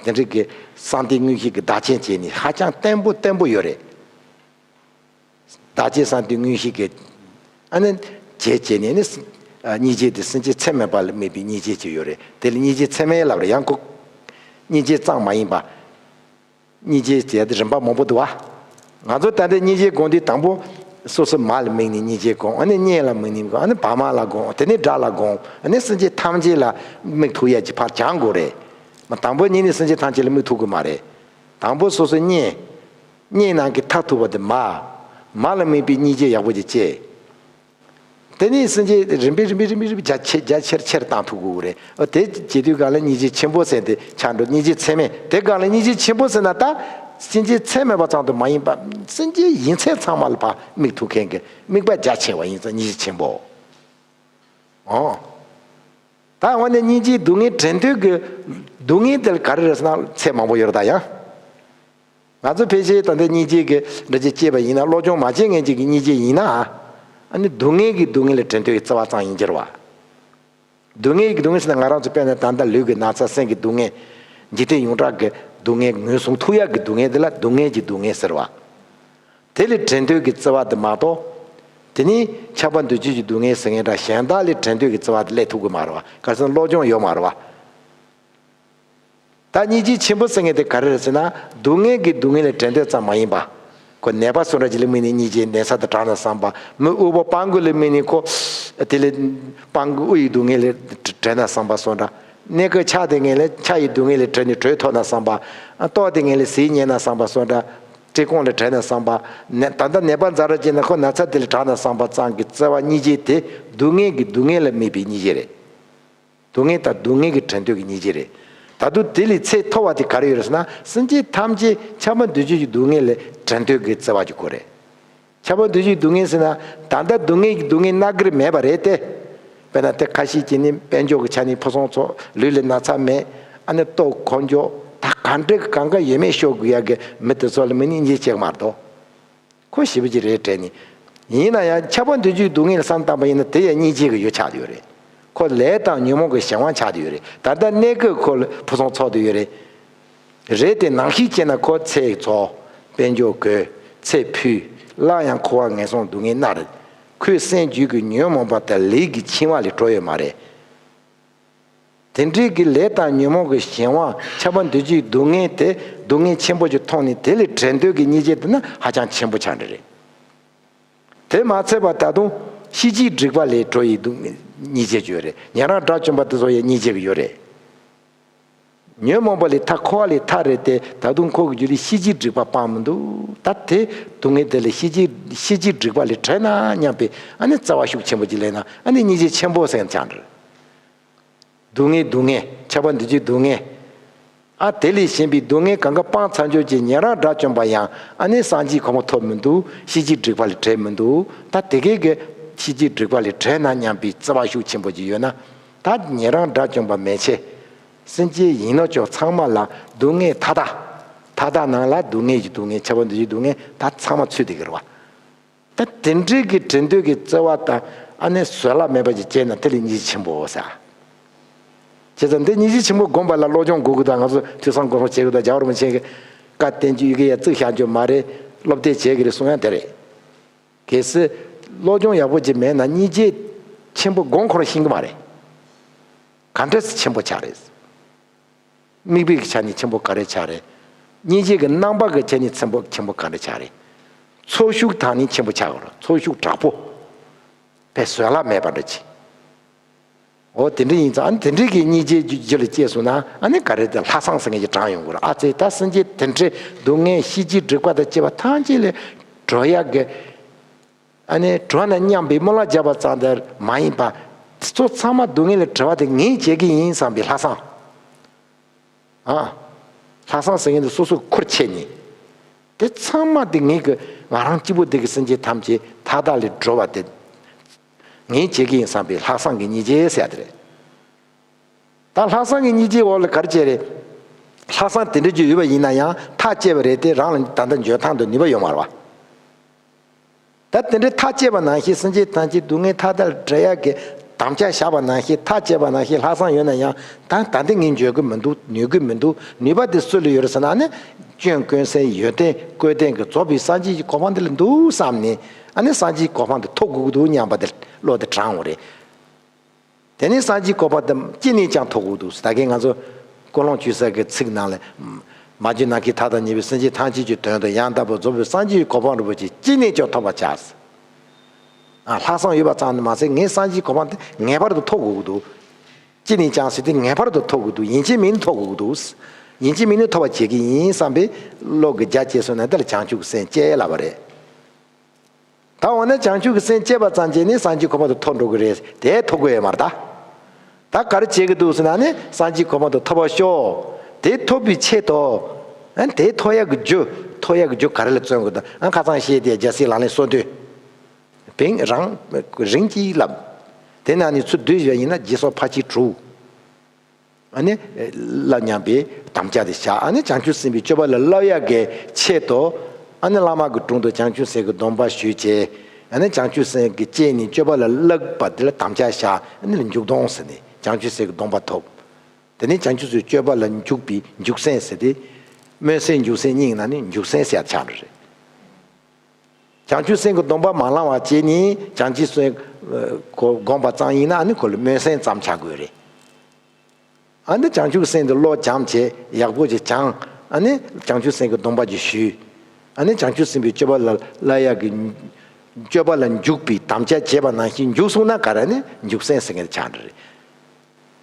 དེ་འདྲ་གི་གསང་བདེ་དངོས་གཞི་གི་བདག་རྐྱེན་བྱས་ནས་ཧ་ཅང་བརྟན་པོ་བརྟན་པོ་ཡོད་རེད། བདག་བསྐྱེད་གསང་བདེ་དངོས་གཞི་གི་ཨ་ནི་བྱས་བྱས་ནས་ནི། ཨ་སྙིང་རྗེ་དེ་སེམས་བསྐྱེད་ཚད་མེད་པ་ལ་དམིགས་པའི་སྙིང་རྗེ་ཅིག་ཡོད་རེད། དེ་ལ་སྙིང་རྗེ་ཚད་མེད་ལབ་རེད། ཡང་ཁོ་སྙིང་རྗེ་ཙམ་མ་ཡིན་པ། སྙིང་རྗེ་ཟེར་ཡ་དེ་རིམ་པ་མང་པོ་འདུག་བ། ང་ཚོ་ད་ལྟ་སྙིང་རྗེ་སྒོམ་དུས་དང་པོ་སོ་སོ་མ་ལ་དམིགས་ནས་སྙིང་རྗེ་སྒོམ། ཨ་ནི་གཉེན་ལ་དམིགས་ནས་སྒོམ། ཨ་ནི་བག་མ་ལ་སྒོམ། དེ་ནས་དགྲ་ལ་སྒོམ། ཨ་ནི་སེམས་ཅན་ཐམས་ཅད་ལ་དམིགས་ཐུབ་ཡ་ཅིག་ཕར་སྦྱང་དགོས་རེད། མ་དང་པོ་ཉིད་ནས་སེམས་ཅན་ཐམས་ཅད་ལ་དམིགས་ཐུབ་ཀྱི་མ་རེད། དང་པོ་སོ་སོ་གཉེན། གཉེན་ནང་གི་མཐར་ཐུག་པ་དེ་མ། མ་ལ་དམིགས་པའི་སྙིང་རྗེ་ཡག་པོ་ཅིག་སྐྱེ། དེ་ནས་སེམས་ཅན་རིམ་པས་རིམ་པས་རིམ་པས་རིམ་པས་རྒྱ་ཆེ་རྒྱ་ཆེར་ཆེར་བཏང་ཐུབ་དགོས་རེད། ཨ་དེ་བྱེད་དུས་སྒང་ལ་སྙིང་རྗེ་ཆེན་པོ་ཟེར་དེ་ཆགས་འགྲོ། སྙིང་རྗེ་ཚད་མེད། དེ་སྒང་ལ་སྙིང་རྗེ་ཆེན་པོ་ཟེར་ན་ད་སེམས་ཅན་ཚད་མེད་པ་ཙམ་དུ་མ་ཡིན་པ། སེམས་ཅན་ཡིན་ཚད་ཚང་མ་ལ་ཕར་དམིགས་ཐུབ་མཁན་གྱི་དམིགས་པ་རྒྱ་ཆེ་བ་ཡིན་ཙང་སྙིང་རྗེ་ཆེན་པོ། ཨོ། ད་འོ་ན་སྙིང་རྗེའི་སྡུག་བསྔལ་དྲན་འདོད་ཀྱི་སྡུག་བསྔལ་དེ་ལ་ག་རེ་རེད་ཟེར་ན་ཚད་མང་པོ་ཡོད་རེད་ད་ཡང་། ང་ཚོ་ཕལ་ཆེར་ད་ལྟ་སྙིང་རྗེ་གི་འདྲ་ཅིག་སྐྱེས་པ་ཡིན་ན། སློབ་སྦྱོང་མ་བྱས་མཁན་ཅིག་གི་སྙིང་རྗེ་ཡིན་ན། ཨ་ནི་སྡུག་བསྔལ་གྱི་སྡུག་བསྔལ་ལ་དྲན་འདོད་ཀྱི་རྩ་བ་ཙམ་ཡིན་གྱི་རེད་བ། སྡུག་བསྔལ་གྱི་སྡུག་བསྔལ་ཟེར་ན་ང་རང་ཚོ་དཔེར་ན་ད་ལྟ་ལུས་ཀྱི་ན་ཚ། སེམས་ཀྱི་སྡུག་བསྔལ། འཇིག་རྟེན་ཡོངས་གྲགས་ཀྱི་སྡུག་བསྔལ། ངོས་བཟུང་ཐུབ་ཡག་གི་སྡུག་བསྔལ་དེ་ལ་སྡུག་བསྔལ་གྱི་སྡུག་བསྔལ་ཟེར་བ། དེ་ལ་དྲན་འདོད་ཀྱི་རྩ་བ་དེ་མ་གཏོགས། དེ་ནི་ཁྱབ་པ་འདུ་བྱེད་ཀྱི་སྡུག་བསྔལ་ཟེར་མཁན་འདྲ་གཞན་དག་ལ་དྲན་འདོད་ཀྱི་རྩ་བ་དེ་སླེབས་ཐུབ་ཀྱི་མ་རེད་བ། ག་རེ་ཟེར་ན་བློ་སྦྱོང་ཡོད་མ་རེད་བ། ད་སྙིང་རྗེ་ཆེན་པོ་ཟེར་མཁན་དེ་ག་རེ་རེད་ཟེར་ན། སྡུག་བསྔལ་གྱི་སྡུག་བསྔལ་ལ་དྲན་འདོད་ཙམ་མ་ཡིན་པ། ཁོ་ནད་པ་སུ་འདྲ་ཅིག་ལ་དམིགས་ནས་སྙིང་རྗེ། ནད་ས་དེ་དྲག་ན་བསམ་པ། མི་དབུལ་པོ་སྤྲང་པོ་ལ་དམིགས་ནས་ཁོ་དེ་ལ་སྤྲང་པོ་དབུལ་བའི་སྡུག་བསྔལ་ལ་དྲན་ན་བསམ་པ་སུ་འདྲ། གནས་སྐབས་ཆགས་བསྡད་མཁན་ལ་ཆགས་པའི་སྡུག་བསྔལ་ལ་དྲན་ནས་གྲོས་ཐོབ་ན་བསམ་པ། ལྟོགས་བསྡད་མཁན་ལ་ཟས་རྙེད་ན་བསམ་པ་སུ་འདྲ། བཀྲེས་སྐོམ་ལ་དྲན་ན་བསམ་པ། ནད་ད་ལྟ་ནད་པ་ཛ་དྲག་ཅིག་ན་ཁོ་ན་ཚ་དེ་ལ་དྲག་ན་བསམ་པ་ཙམ་གྱི་རྩ་བ་སྙིང་རྗེ་དེ་སྡུག་བསྔལ་གྱི་སྡུག་བསྔལ་ལ་དམིགས་པའི་སྙིང་རྗེ་རེད། སྡུག་བསྔལ་དང་སྡུག་བསྔལ་གྱི་དྲན་འདོད་ཀྱི་སྙིང་རྗེ་རེད། ད་དུང་དེ་ལས་ཚད་མཐོ་བ་དེ་ག་རེ་ཡོད་རེད་ཟེར་ན། སེམས་ཅན་ཐམས་ཅད་ཁྱབ་པ་འདུ་བྱེད་ཀྱི་སྡུག་བསྔལ་ལ་དྲན་འདོད་ཀྱི་རྩ་བ་གཅིག་པོ་རེད། ཁྱབ་པ་འདུ་བྱེད་ཀྱི་སྡུག་བསྔལ་ཟེར་ན། ད་ལྟ་སྡུག་བསྔལ་གྱི་སྡུག་བསྔལ་སྣ་དགུ་རེ་མེད་པ་རེད་དེ། དཔེར་ན་དེ་ཁ་ཤས་ཀྱིས་ནི་དཔལ་འབྱོར་གྱི་ཆ་ནས་ཕུན་སུམ་ཚོགས། ལུས་ལ་ན་ཚ་མེད། ཨ་ནི་ལྟོགས། འཁོར་འཇོག་ད་ག་འདྲ་གང་ག་ཡོད་མེད་ཤོར་དགོས་ཡག་གི་མི་དེ་ཚོ་ལ་མི་སྙིང་རྗེ་སྐྱེ་གི་མ་གཏོགས། ཁོ་ཞེ་པོ་ཅིག་རེད་དྲན་ནས། ཡིན་ན་ཡང་ཁྱབ་པ་འདུ་བྱེད་སྡུག་བསྔལ་བསམ་བཏང་པ་ཡིན་ན་དེ་ཡང་སྙིང་རྗེ་གི་ཡུལ་ཆགས་ཡོད་རེད། ཁོ་ལས་དང་ཉོན་མོངས་ཀྱི་གཞན་དབང་ཆགས་ཡོད་རེད། ད་ལྟ་གནས་སྐབས་ཁོ་ལ་ཕུན་སུམ་ཚོགས་ཡོད་རེད། རེད་དེ་ནང་བཞིན་བྱས་ན་ཁོ་ཚེ་འཚོ། དཔལ་འབྱོར་བགོས། ཚེ་འཕོས། སླར་ཡང་འཁོར་བ་ངན་སོང་སྡུག་བསྔལ་མནར། ཁོའི་སེམས་རྒྱུད་ཀྱི་ཉོན་མོངས་པ་དང་ལས་ཀྱི་འཆིང་བ་ལས་གྲོལ་ཡོད་མ་རེད། དེ་འདྲའི་གི་ལས་དང་ཉོན་མོངས་ཀྱི་གཞན་དབང་ཁྱབ་པ་འདུ་བྱེད་སྡུག་བསྔལ་དེ་སྡུག་བསྔལ་ཆེན་པོ་ཅིག་མཐོང་ནས་དེ་ལས་དྲན་འདོད་ཀྱི་སྙིང་རྗེ་དེ་ནི་ཧ་ཅང་ཆེན་པོ་ཆགས་འདྲ་རེད། དེ་མ་ཚད་པར་ད་དུང་ཤེས་བྱའི་སྒྲིབ་པ་ལས་གྲོལ་བའི་སྡུག་བསྔལ་སྙིང་རྗེ་ཡོད་རེད། ཉན་རང་དགྲ་བཅོམ་པ་དེ་ཚོ་ཡང་སྙིང་རྗེ་གི་ཡོད་རེད། ཉོན་མོངས་པ་ལས་ཐར། འཁོར་བ་ལས་ཐར་རེད་དེ། ད་དུང་ཁོ་གི་རྒྱུད་ལ་ཤེས་བྱའི་སྒྲིབ་པ་སྤངས་མི་འདུག་ད་དེ་སྡུག་བསྔལ་དེ་ལ་ཤེས་བྱའི་ཤེས་བྱའི་སྒྲིབ་པ་ལས་གྲོལ་ན་སྙམ་པའི་ཨ་ནི་རྩ་བ་ཤུགས་ཆེན་པོ་ཅིག་སླེབས་ན་ཨ་ནི་སྙིང་རྗེ་ཆེན་པོ་ཟེར་མཁན་ཆགས་འདྲ། སྡུག་བསྔལ་སྡུག་བསྔལ། ཁྱབ་པ་འདུ་བྱེད་སྡུག་བསྔལ། ཨ་དེ་ལས་གཞན་པའི་སྡུག་བསྔལ་གང་ག་སྤངས་ཚར་འཇོག་ཅིག་ཉན་རང་དགྲ་བཅོམ་པ་ཡང་ཨ་ནི་སངས་རྒྱས་གོ་འཕང་ཐོབ་མི་འདུག་ཤེས་བྱའི་སྒྲིབ་པ་ལས་གྲོལ་མི་འདུག་ད་དེ་གས་ཀྱི་ཤེས་བྱའི་སྒྲིབ་པ་ལས་གྲོལ་ན་སྙམ་པའི་རྩ་བ་ཤུགས་ཆེན་པོ་ཅིག་ཡོད་ན། ད་ཉན་རང་དགྲ་བཅོམ་པ་མན་ཆད། སེམས་ཅན་ཡིན་ནོ་ཅོག་ཚང་མ་ལ་སྡུག་བསྔལ་མཐའ་དག་མཐའ་དག་ནང་ལ་སྡུག་བསྔལ་གྱི་སྡུག་བསྔལ། ཁྱབ་པ་འདུ་བྱེད་སྡུག་བསྔལ་ད་ཚང་མ་ཚུད་བསྡད་ཀྱི་རེད་བ། ད་དེ་འདྲའི་གི་དྲན་འདོད་ཀྱི་རྩ་བ་དང་ཨ་ནི་བཟོད་གླགས་མེད་པ་ཅིག་སྐྱེས་ན་དེ་ལ་སྙིང་རྗེ་ཆེན་པོ་ཟེར། བྱས་ཙང་འདི་སྙིང་རྗེ་ཆེན་པོ་སྒོམ་པ་ལ་བློ་སྦྱོང་དགོས་ཀྱི་འདུག་ང་ཚོ་ཐོས་བསམ་སྒོམ་བྱེད་ཀྱི་འདུག་རྒྱལ་བ་རིན་པོ་ཆེ་གི་བཀའ་བསྟན་རྒྱུ་ཡི་གེ་ཡ་བཙུགས་བཞག་རྒྱུ་མ་རེད། སློབ་དེབ་བྱེད་ཀྱི་རེད་གསུང་ཡ་དེ་རེད། གལ་སྲིད་བློ་སྦྱོང་ཡག་པོ་ཅིག་མེད་ན་སྙིང་རྗེ་ཆེན་པོ་སྒོམ་ཁོ་རང་ཤེས་ཀྱི་མ་རེད། ག་འདྲས་སེ་ཆེན་པོ་ཆགས་རེད། དམིགས་པའི་ཆ་ནས་ཆེན་པོ་ག་རེ་ཆགས་རེད། སྙིང་རྗེ་གི་རྣམ་པ་གི་ཆ་ནས་ཆེན་པོ་ཆེན་པོ་ག་རེ་ཆགས་རེད། ཚོར་ཤུགས་དང་ནི་ཆེན་པོ་ཆགས་དགོས་རེད། ཚོར་ཤུགས་དྲག་པོ། དཔེ་བཟོད་གླགས་མེད་པ་འདྲ་ཅིག་འོ་དེ་འདྲ་ཡིན་ཙང་ཨ་ནི་དེ་འདྲའི་གི་སྙིང་རྗེ་རྒྱུད་ལ་སྐྱེས་སོང་ན་ཨ་ནི་ག་རེ་དེ་ལྷག་བསམ་ཟེར་མཁན་གྱི་གྲངས་ཡོང་དགོས་རེད། ཨ་ཙི་ད་སེམས་ཅན་དེ་འདྲའི་སྡུག་བསྔལ་ཤེས་བྱའི་སྒྲིབ་པ་དང་བཅས་པ་ཐམས་ཅད་ལས་གྲོལ་ཡག་གི་ཨ་ནི་གྲོལ་ན་སྙམ་པའི་སྨོན་ལམ་བརྒྱབ་པ་ཙམ་དེ་མ་ཡིན་པ། དེ་ཚོ་ཚང་མ་སྡུག་བསྔལ་ལས་གྲོལ་བ་དེ་ངས་བྱེད་ཀྱི་ཡིན་བསམ་པའི་ལྷག་བསམ། ཨ། ལྷག་བསམ་ཟེར་མཁན་དེ་སོ་སོ་ཁུར་ཁྱེར་ནས། དེ་ཚང་མ་དེ་ངས་ཀྱི་ང་རང་གཅིག་པུ་དེ་གི་སེམས་ཅན་ཐམས་ཅད་མཐའ་དག་ལས་གྲོལ་བ་དེ་ངས་བྱེད་ཀྱི་ཡིན་བསམ་པའི་ལྷག་བསམ་གྱི་སྙིང་རྗེ་ཟེར་ཡ་དེ་རེད། ད་ལྷག་བསམ་གྱི་སྙིང་རྗེའི་འོག་ལ་ག་རེ་བྱས་རེད། ལྷག་བསམ་དེ་འདྲ་ཅིག་ཡོད་པ་ཡིན་ན་ཡང་ཐག་བཅད་པ་རེད་དེ་རང་ལ་ད་ལྟ་འཇོན་ཐང་དང་ནུས་པ་ཡོད་མ་རེད་བ། ད་དེ་འདྲའི་ཐག་བཅད་པ་ནང་བཞིན་སེམས་ཅན་ཐམས་ཅད་སྡུག་བསྔལ་མཐའ་དག་ལས་སྒྲོལ་ཡག་གི་དམ་བཅའ་བཞག་པ་ནང་བཞིན་ཐག་བཅད་པ་ནང་བཞིན་ལྷག་བསམ་ཡོད་ན་ཡང་ད་ད་འདི་ངས་འཇོན་གི་མི་འདུག་ནུས་གི་མི་འདུག་ནུས་པ་དེ་སུ་ལ་ཡོད་རེད་ཟེར་ན་ཨ་ནི་སྐྱོན་ཀུན་སེལ་ཡོན་ཏན་བཀོད་ལྡན་གྱི་རྫོགས་པའི་སངས་རྒྱས་ཀྱི་གོ་འཕང་འདི་ལ་འདུག་བསམ་ནས་ཨ་ནི་སངས་རྒྱས་ཀྱི་གོ་འཕང་དེ་ཐོབ་དགོས་ཀྱི་འདུག་སྙམ་པ་དེ་བློ་དེ་དྲངས་འོང་རེད། དེ་ནས་སངས་རྒྱས་གོ་འཕང་དེ་ཅི་ནས་ཀྱང་ཐོབ་དགོས་འདུག་ད་གིན་ང་ཚོ་ཀུན་སློང་ཆོས་ཟེར་གྱི་ཚིག་ནང་ལ། མ་གྱུར་ནམ་མཁའི་མཐའ་དང་མཉམ་པའི་སེམས་ཅན་ཐམས་ཅད་ཀྱི་དོན་དུ་ཡང་དག་པར་རྫོགས་པའི་སངས་རྒྱས་ཀྱི་གོ་འཕང་རིན་པོ་ཆེ་ཅི་ནས་ཀྱང་ཐོབ་པར་བྱ། ཨ། ལྷག་བསམ་ཡོད་པ་ཙམ་དུ་མ་ཟད་ངས་སངས་རྒྱས་གོ་འཕང་དེ་ངེས་པར་དུ་ཐོབ་དགོས་ཀྱི་འདུག་ཅི་ནས་ཀྱང་ཟེར་དུས་ངེས་པར་དུ་ཐོབ་དགོས་འདུག་ཡིན་གཅིག་མིན་ཐོབ་དགོས་ཀྱི་འདུག་ཡིན་གཅིག་མིན་ཐོབ་པར་བྱེད་ཀྱི་ཡིན་བསམ་པའི་བློ་གི་རྒྱ་བསྐྱེད་སོང་ན་དེ་ལ་བྱང་ཆུབ་ཀྱི་སེམས་སྐྱེ་ཡ་ལབ་པ་རེད། ད་འོ་ན་བྱང་ཆུབ་ཀྱི་སེམས་སྐྱེས་པ་ཙམ་གྱིས་ནི་སངས་རྒྱས་གོ་འཕང་དུ་ཐོབ་འགྲོ་གི་རེད། དེ་ཐོབ་དགོས་ཡོད་མ་རེད་ད། ད་ག་རེ་བྱེད་ཀྱི་འདུག་ཟེར་ན་ནི་སངས་རྒྱས་གོ་འཕང་དུ་ཐོབ་པར་ཤོག་དེ་ཐོབ་པའི་ཆེད་དུ། ཨ་ནི་དེ་ཐོབ་ཡག་གི་རྒྱུ། ཐོབ་ཡག་གི་རྒྱུ་ག་རེ་ལ་བརྩོན་དགོས་འདུག་ཨ། ཁ་སང་བཤད་དེ་རྒྱལ་སྲས་ལག་ལེན་སོ་བདུན། བེང་རང་རིང་གཅིག་ལབ། དེ་ནང་ནས་ཚུར་བསྡུས་བཞག་ཡིན་ན་རྗེས་སོར་ཕལ་ཆེར་དྲུག་ཨ་ནི་བསླབ་སྙམ་པའི་དམ་བཅའ་དེ་བཞག་ཨ་ནི་བྱང་ཆུབ་སེམས་དཔའི་སྤྱོད་པ་ལ་བསླབ་ཡག་གི་ཆེད་དུ། ཨ་ནི་བླ་མ་གི་དྲུང་དུ་བྱང་ཆུབ་སེམས་ཀྱི་སྡོམ་པ་ཞུས་བྱས། ཨ་ནི་བྱང་ཆུབ་སེམས་ཀྱི་སྤྱད་ནས་སྤྱོད་པ་ལ་བསླབ་པ་དེ་ལ་དམ་བཅའ་བཞག་ཨ་ནི་ལ་འཇུག་ལྡོག་ཟེར་ནས་བྱང་ཆུབ་སེམས་ཀྱི་སྡོམ་པ་ཐོབ། དེ་ནས་བྱང་ཆུབ་སེམས་སྤྱོད་པ་ལ་འཇུག་པའི་འཇུག་སེམས་ཟེར་ཏེ། སྨོན་སེམས་འཇུག་སེམས་གཉིས་ནང་ནས་འཇུག་སེམས་ཟེར་ཡ་ཆགས་འགྲོ་རེད། བྱང་ཆུབ་སེམས་ཀྱི་སྡོམ་པ་མ་བླང་བ་བྱས་ནས་བྱང་ཆུབ་སེམས་ཁོ་བསྒོམ་པ་ཙམ་ཡིན་ན་ཨ་ནི་ཁོ་ལ་སྨོན་སེམས་ཙམ་ཆགས་དགོས་རེད། ཨ་ནི་བྱང་ཆུབ་སེམས་དེ་བློ་སྦྱངས་བྱས་ཡག་པོ་ཅིག་སྦྱངས། ཨ་ནི་བྱང་ཆུབ་སེམས་ཀྱི་སྡོམ་པ་ཅིག་ཞུས། ཨ་ནི་བྱང་ཆུབ་སེམས་དཔའི་སྤྱོད་པ་ལ་བསླབ་ཡག་གི་སྤྱོད་པ་ལ་འཇུག་པའི་དམ་བཅའ་བྱས་པ་ནང་བཞིན་འཇུག་སོང་ན་ག་རེ་ནི་འཇུག་སེམས་ཟེར་མཁན་དེ་ཆགས་འགྲོ་རེད།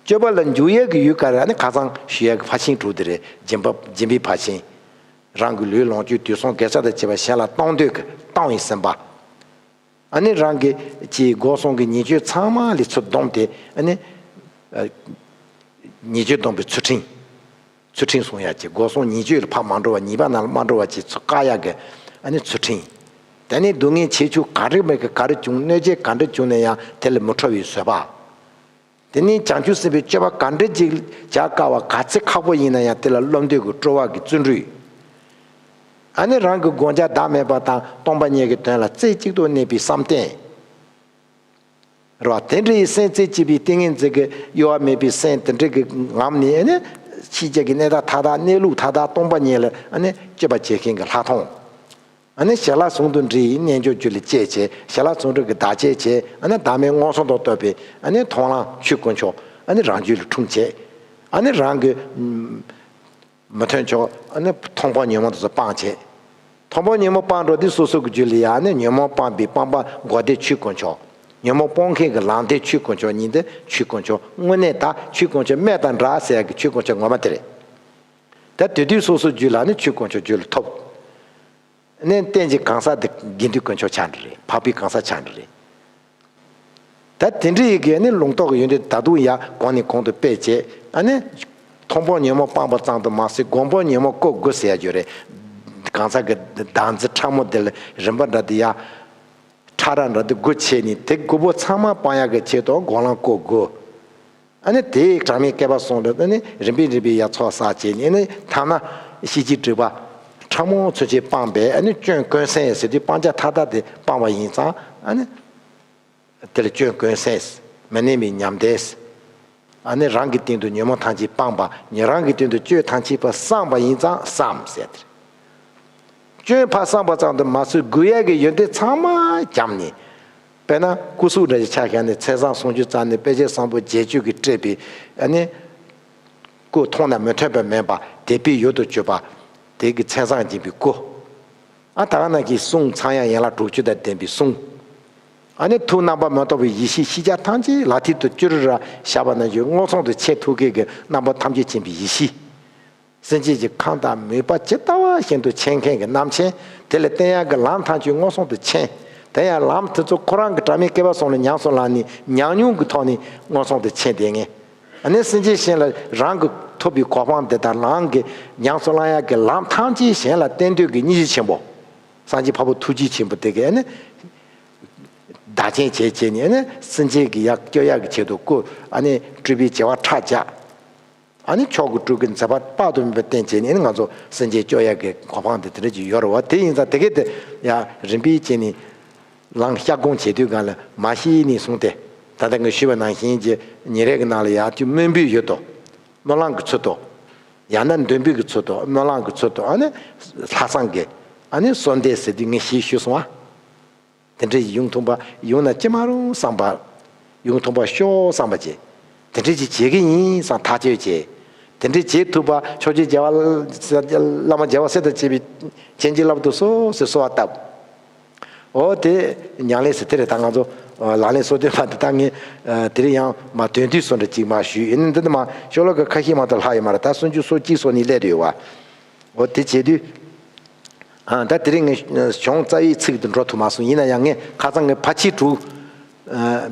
སྤྱོད་པ་ལ་འཇུག་ཡས་ཀྱི་ཡུལ་ག་རེ་ནི་ཁ་སང་ཞུ་ཡས་ཀྱི་ཕར་ཕྱིན་དྲུག་དེ་རེད། སྦྱིན་པ་སྦྱིན་པའི་ཕར་ཕྱིན། རང་གི་ལུས་ལོངས་སྤྱོད་དུས་གསུམ་དགེ་རྩ་དང་བཅས་པ་གཞན་ལ་གཏོང་འདོད་ཀྱི་གཏོང་བའི་སེམས་པ། ཨ་ནི་རང་གི་ཅིག་སྒོ་གསུམ་གྱི་ཉེས་སྤྱོད་ཚང་མ་ལས་ཚུར་བསྡོམས་ཏེ་ཨ་ནི་ཉེས་སྤྱོད་སྡོམ་པའི་ཚུལ་ཁྲིམས། ཚུལ་ཁྲིམས་སྲུང་ཡག་ཅིག་སྒོ་གསུམ་ཉེས་སྤྱོད་ལ་ཕར་མ་འགྲོ་བ་ཉེས་པ་ནང་ལ་མ་འགྲོ་བ་ཅིག་ཚུར་བཀག་ཡག་གི་ཨ་ནི་ཚུལ་ཁྲིམས། དེ་ནས་སྡུག་བསྔལ་ཆེ་ཆུང་ག་རེ་མེད་གི་ག་རེ་བྱུང་གནོད་བྱེད་ག་འདྲ་བྱུང་ན་ཡང་དེ་ལ་མི་ཁྲོ་བའི་བཟོད་པ། དེ་ནས་བྱང་ཆུབ་སེམས་དཔའི་སྤྱོད་པ་ག་འདྲ་ཅིག་བྱ་དཀའ་བ་ག་ཚད་ཁག་པོ་ཡིན་ན་ཡང་དེ་ལ་བློ་འདོད་ཀྱི་སྤྲོ་བ་གི་བརྩོན་འགྲུས། ཨ་ནི་རང་གི་སྒོ་ལྕགས་བདག་མེད་པ་དང་སྟོང་པ་ཉིད་ཀྱི་དོན་ལ་རྩེ་གཅིག་ཏུ་གནས་པའི་བསམ་གཏན། རེད་བ། དེ་འདྲ་ཡི་སེམས་རྩེ་གཅིག་པའི་ཏིང་ངེ་འཛིན་གྱི་གཡོ་བ་མེད་པའི་སེམས་དེ་འདྲ་གི་ངང་ནས་ཨ་ནི་ཕྱི་རྒྱལ་གྱི་གནས་སྟངས་མཐའ་དག་གནས་ལུགས་མཐའ་དག་སྟོང་པ་ཉིད་ལ་ཨ་ནི་སྤྱོད་པ་བྱེད་མཁན་གྱི་ལྷག་མཐོང་། ཨ་ནི་ཞལ་ལག་ཟུང་དུ་འབྲེལ་ཡི་རྣལ་འབྱོར་རྒྱུད་ལ་སྤྱད་བྱས། ཞལ་ལག་ཟུང་འབྲེལ་གྱི་བདག་གཅེས་བྱས། ཨ་ནི་བདག་མེད་མངོན་སུམ་དུ་རྟོགས་པའི་ཨ་ནི་མཐོང་ལམ་ཆོས་དཀོན་མཆོག་ཨ་ནི་རང་རྒྱུད་ལ་འཁྲུངས་བྱས། ཨ་ནི་རང་གི་མི་མཐུན་ཕྱོགས་ཨ་ནི་མཐོང་སྤང་ཉོན་མོངས་དེ་ཚོ་སྤངས་བྱས། མཐོང་སྤང་ཉོན་མོངས་སྤངས་འགྲོ་དུས་སོ་སོ་གི་རྒྱུད་ལ་ཡང་ནི་ཉོན་མོངས་སྤངས་པའི་སྤངས་པ་འགོག་བདེན་ཆོས་དཀོན་མཆོག་ཉོན་མོངས་སྤོང་མཁན་གྱི་ལམ་བདེན་ཆོས་དཀོན་མཆོག་ཉིད་དེ་ཆོས་དཀོན་མཆོག་དངོས་གནས་དག་ཆོས་དཀོན་མཆོག་སྨན་དང་འདྲ་ཟེར་ཡག་གི་ཆོས་དཀོན་མཆོག་ངོ་མ་དེ་རེད། ད་དེ་དུས་སོ་སོ་རྒྱུད་ལ་ནི་ཆོས་དཀོན་མཆོག་རྒྱུད་ལ་ཐོབ། ནས་རྟེན་གྱི་གང་ཟག་དེ་དགེ་འདུན་དཀོན་མཆོག་ཆགས་འགྲོ་རེད། འཕགས་པའི་གང་ཟག་ཆགས་འགྲོ་རེད། ད་དེ་འདྲ་ཡི་གེ་ནི་ལུང་རྟོགས་ཀྱི་ཡོན་ཏན་ད་དུང་ཡང་གོང་ནས་གོང་དུ་སྤེལ་བྱས་ཨ་ནི། མཐོང་སྤང་ཉོན་མོངས་སྤངས་པ་ཙམ་དུ་མ་ཟད་སྒོམ་སྤང་ཉོན་མོངས་བཀོད་དགུ་ཟེར་ཡ་ཡོད་རེད། གང་ཟག་གི་བདག་འཛིན་ཕྲ་མོ་དེ་ལ་རིམ་པ་འདྲ་དེ་ཡང་། ཕྲ་རགས་འདྲ་དེ་དགུ་བྱས་ནས་དེ་དགུ་པོ་ཚང་མ་སྤང་ཡག་གི་ཆེད་དུ་སྒོམ་ལམ་བཀོད་དགུ། ཨ་ནི་དེའི་གྲངས་མེད་བསྐལ་པ་གསུམ་ལ་ཨ་ནི་རིམ་པས་རིམ་པས་ཡར་ཚོགས་བསགས་བྱས་ནས་ཨ་ནི་ཐ་ན་ཤེས་བྱའི་སྒྲིབ་པ་ཕྲ་མོ་ཚུན་ཆད་སྤངས་པས་ཨ་ནི་སྐྱོན་ཀུན་སེལ་ཟེར་དུས་སྤང་བྱ་མཐའ་དག་དེ་སྤངས་པ་ཡིན་ཙང་ཨ་ནི་དེ་ལ་སྐྱོན་ཀུན་སེལ་མི་གནས་པའི་ཉམས་ལྡན། ཨ་ནི་རང་གི་སྟེང་དུ་ཉོན་མོངས་ཐམས་ཅད་སྤངས་པ་ཉོན་རང་གི་སྟེང་དུ་སྤྱོད་ཐམས་ཅད་པ་སྤངས་པ་ཡིན་ཙང་བསམ་ཟེར་དེ་རེད། སྐྱོན་ཕར་བསམ་པ་ཙམ་དུ་མ་ཟད་དགོས་ཡས་ཀྱི་ཡོན་ཏན་ཚང་མ་བརྒྱབ་ནས། དཔེར་ན་སྐུ་གཟུགས་འདྲ་ཞིག་ཆ་བཞག་ནས་མཚན་བཟང་གསུང་ཆོས་བཙལ་ནས་དཔེ་ཆའི་བཟང་པོ་རྗེས་གཅོད་ཀྱིས་སྤྲས་པའི་ཨ་ནི། སྐུ་མཐོང་ན་མི་མཐུན་པ་མེད་པ་དད་པའི་ཡུལ་དུ་གྱུར་པ། དེ་གི་མཚན་བཟང་སྦྱིན་པའི་སྐུ། ཨ་ད་ག་ནང་བཞིན་གསུང་ཚངས་དབྱངས་ཡན་ལག་དྲུག་ཅུ་དང་ལྡན་པའི་གསུང་། ཨ་ནི་ཐུགས་རྣམ་པར་མི་རྟོག་པའི་ཡེ་ཤེས་ཤེས་བྱ་ཐམས་ཅད་ལག་མཐིལ་དུ་ཅི་རུ་ར་བཞག་པ་ནང་བཞིན་མངོན་སུམ་དུ་མཁྱེན་ཐུབ་མཁན་གྱི་རྣམ་པ་ཐམས་ཅད་མཁྱེན་པའི་ཡེ་ཤེས། སེམས་ཅན་གྱི་ཁམས་དང་མོས་པ་ཇི་ལྟ་བ་བཞིན་དུ་མཁྱེན་མཁན་གྱི་རྣམ་མཁྱེན། དེ་ལ་བསྟན་ཡག་གི་ལམ་ཐམས་ཅད་མངོན་སུམ་དུ་མཁྱེན། དེ་ཡང་ལམ་དེ་ཚོ་ཁོ་རང་གི་གྲངས་མེད་བསྐལ་པ་གསུམ་ལ་ཉམས་སུ་བླངས་ནས་ཉམས་མྱོང་གི་ཐོག་ནས་མངོན་སུམ་དུ་མཁྱེན་བསྡད་མཁན། ཨ་ནི་སེམས་ཅན་གཞན་ལ་རང་གི་ཐོབ་པའི་གོ་འཕང་དེ་དང་རང་གི་ཉམས་སུ་བླང་ཡག་གི་ལམ་ཐམས་ཅད་གཞན་ལ་བསྟན་འདོད་ཀྱི་སྙིང་རྗེ་ཆེན་པོ། སངས་རྒྱས་འཕགས་པ་ཐུགས་རྗེ་ཆེན་པོ་དེ་གས་ཨ་ནི། བདག་རྐྱེན་བྱས་བྱས་ནས་ཨ་ནི་སེམས་ཅན་གྱི་ཡག་སྐྱོ་ཡག་གི་ཆེད་དུ་སྐུ་ཨ་ནི་སྤྲུལ་པའི་བྱེ་བ་ཕྲག་བརྒྱ། ཨ་ནི་མཆོག་གི་སྤྲུལ་སྐུའི་མཛད་པ་དཔག་ཏུ་མེད་པ་བསྟན་བྱས་ནས་ཨ་ནི་ང་ཚོ་སེམས་ཅན་སྐྱོ་ཡག་གི་གོ་འཕང་དེ་དེ་འདྲ་ཅིག་ཡོད་རེད་བ། དེ་ཡིན་ཙང་དེ་གས་དེ་ཡང་རིམ་པས་བྱས་ནས་ལམ་བཤགས་སྐོང་བྱེད་དུས་སྒང་ལ་མ་ཤེས་ནས་བཟུང་སྟེ་ད་ལྟ་ངས་ཞུས་པ་ནང་བཞིན་གྱི་ཉིན་རེ་གི་ནང་ལ་ཡང་དེ་སྨོན་འབུལ་ཡོད་དོ། སྨོན་ལམ་གྱི་ཚུལ་དུ། ཡང་ན་འདོན་འབུལ་གྱི་ཚུལ་དུ་སྨོན་ལམ་གྱི་ཚུལ་དུ་ཨ་ནི་ལྷག་བསམ་གྱི་ཨ་ནི་གསོལ་འདེབས་ཟེར་དུས་ངས་ཞེས་ཞུས་སོང་ཨ། དེ་འདྲའི་ཡོང་ཐུབ་པ་ཡོང་ན་ཅི་མ་རུང་བསམ་པ། ཡོང་ཐུབ་པ་ཤོག་བསམ་པ་བྱས། དེ་འདྲའི་ཅིག་བྱེད་ཀྱི་ཡིན་བསམ་ཐག་གཅོད་བྱས། དེ་འདྲའི་བྱེད་ཐུབ་པ་ཕྱོགས་བཅུའི་རྒྱལ་བ་བླ་མ་རྒྱལ་བ་སྲས་དང་བཅས་པའི་བྱིན་གྱིས་བརླབ་ཏུ་གསོལ་ཟེར་གསོལ་བ་བཏབ། འོ་དེ་ཉམས་ལེན་ཟེར་དེ་རེད། ད་ང་ཚོ་ལག་ལེན་སོ་བདུན་པ་འདི་ད་ངས་དེ་རིང་ཡང་མ་དོན་བསྡུས་སོ་འདྲ་ཅིག་མ་ཞུས་ཡིན་ན་འདི་ནི་མ་ཤོ་ལོ་ཀ་ཁ་ཤས་མ་གཏོགས་ལྷག་ཡོད་མ་རེད། ད་སུམ་ཅུ་སོ་གཅིག་སོ་གཉིས་སླེབས་བསྡད་ཡོད་བ། འོ་དེ་བྱེད་དུས། ཨ་ད་དེ་རིང་ངས་གཞུང་རྩ་བའི་ཚིག་ཏུ་འགྲོ་ཐུབ་མ་སོང་། ཡིན་ན་ཡང་ངས་ཁ་སང་ངས་ཕར་ཕྱིན་དྲུག་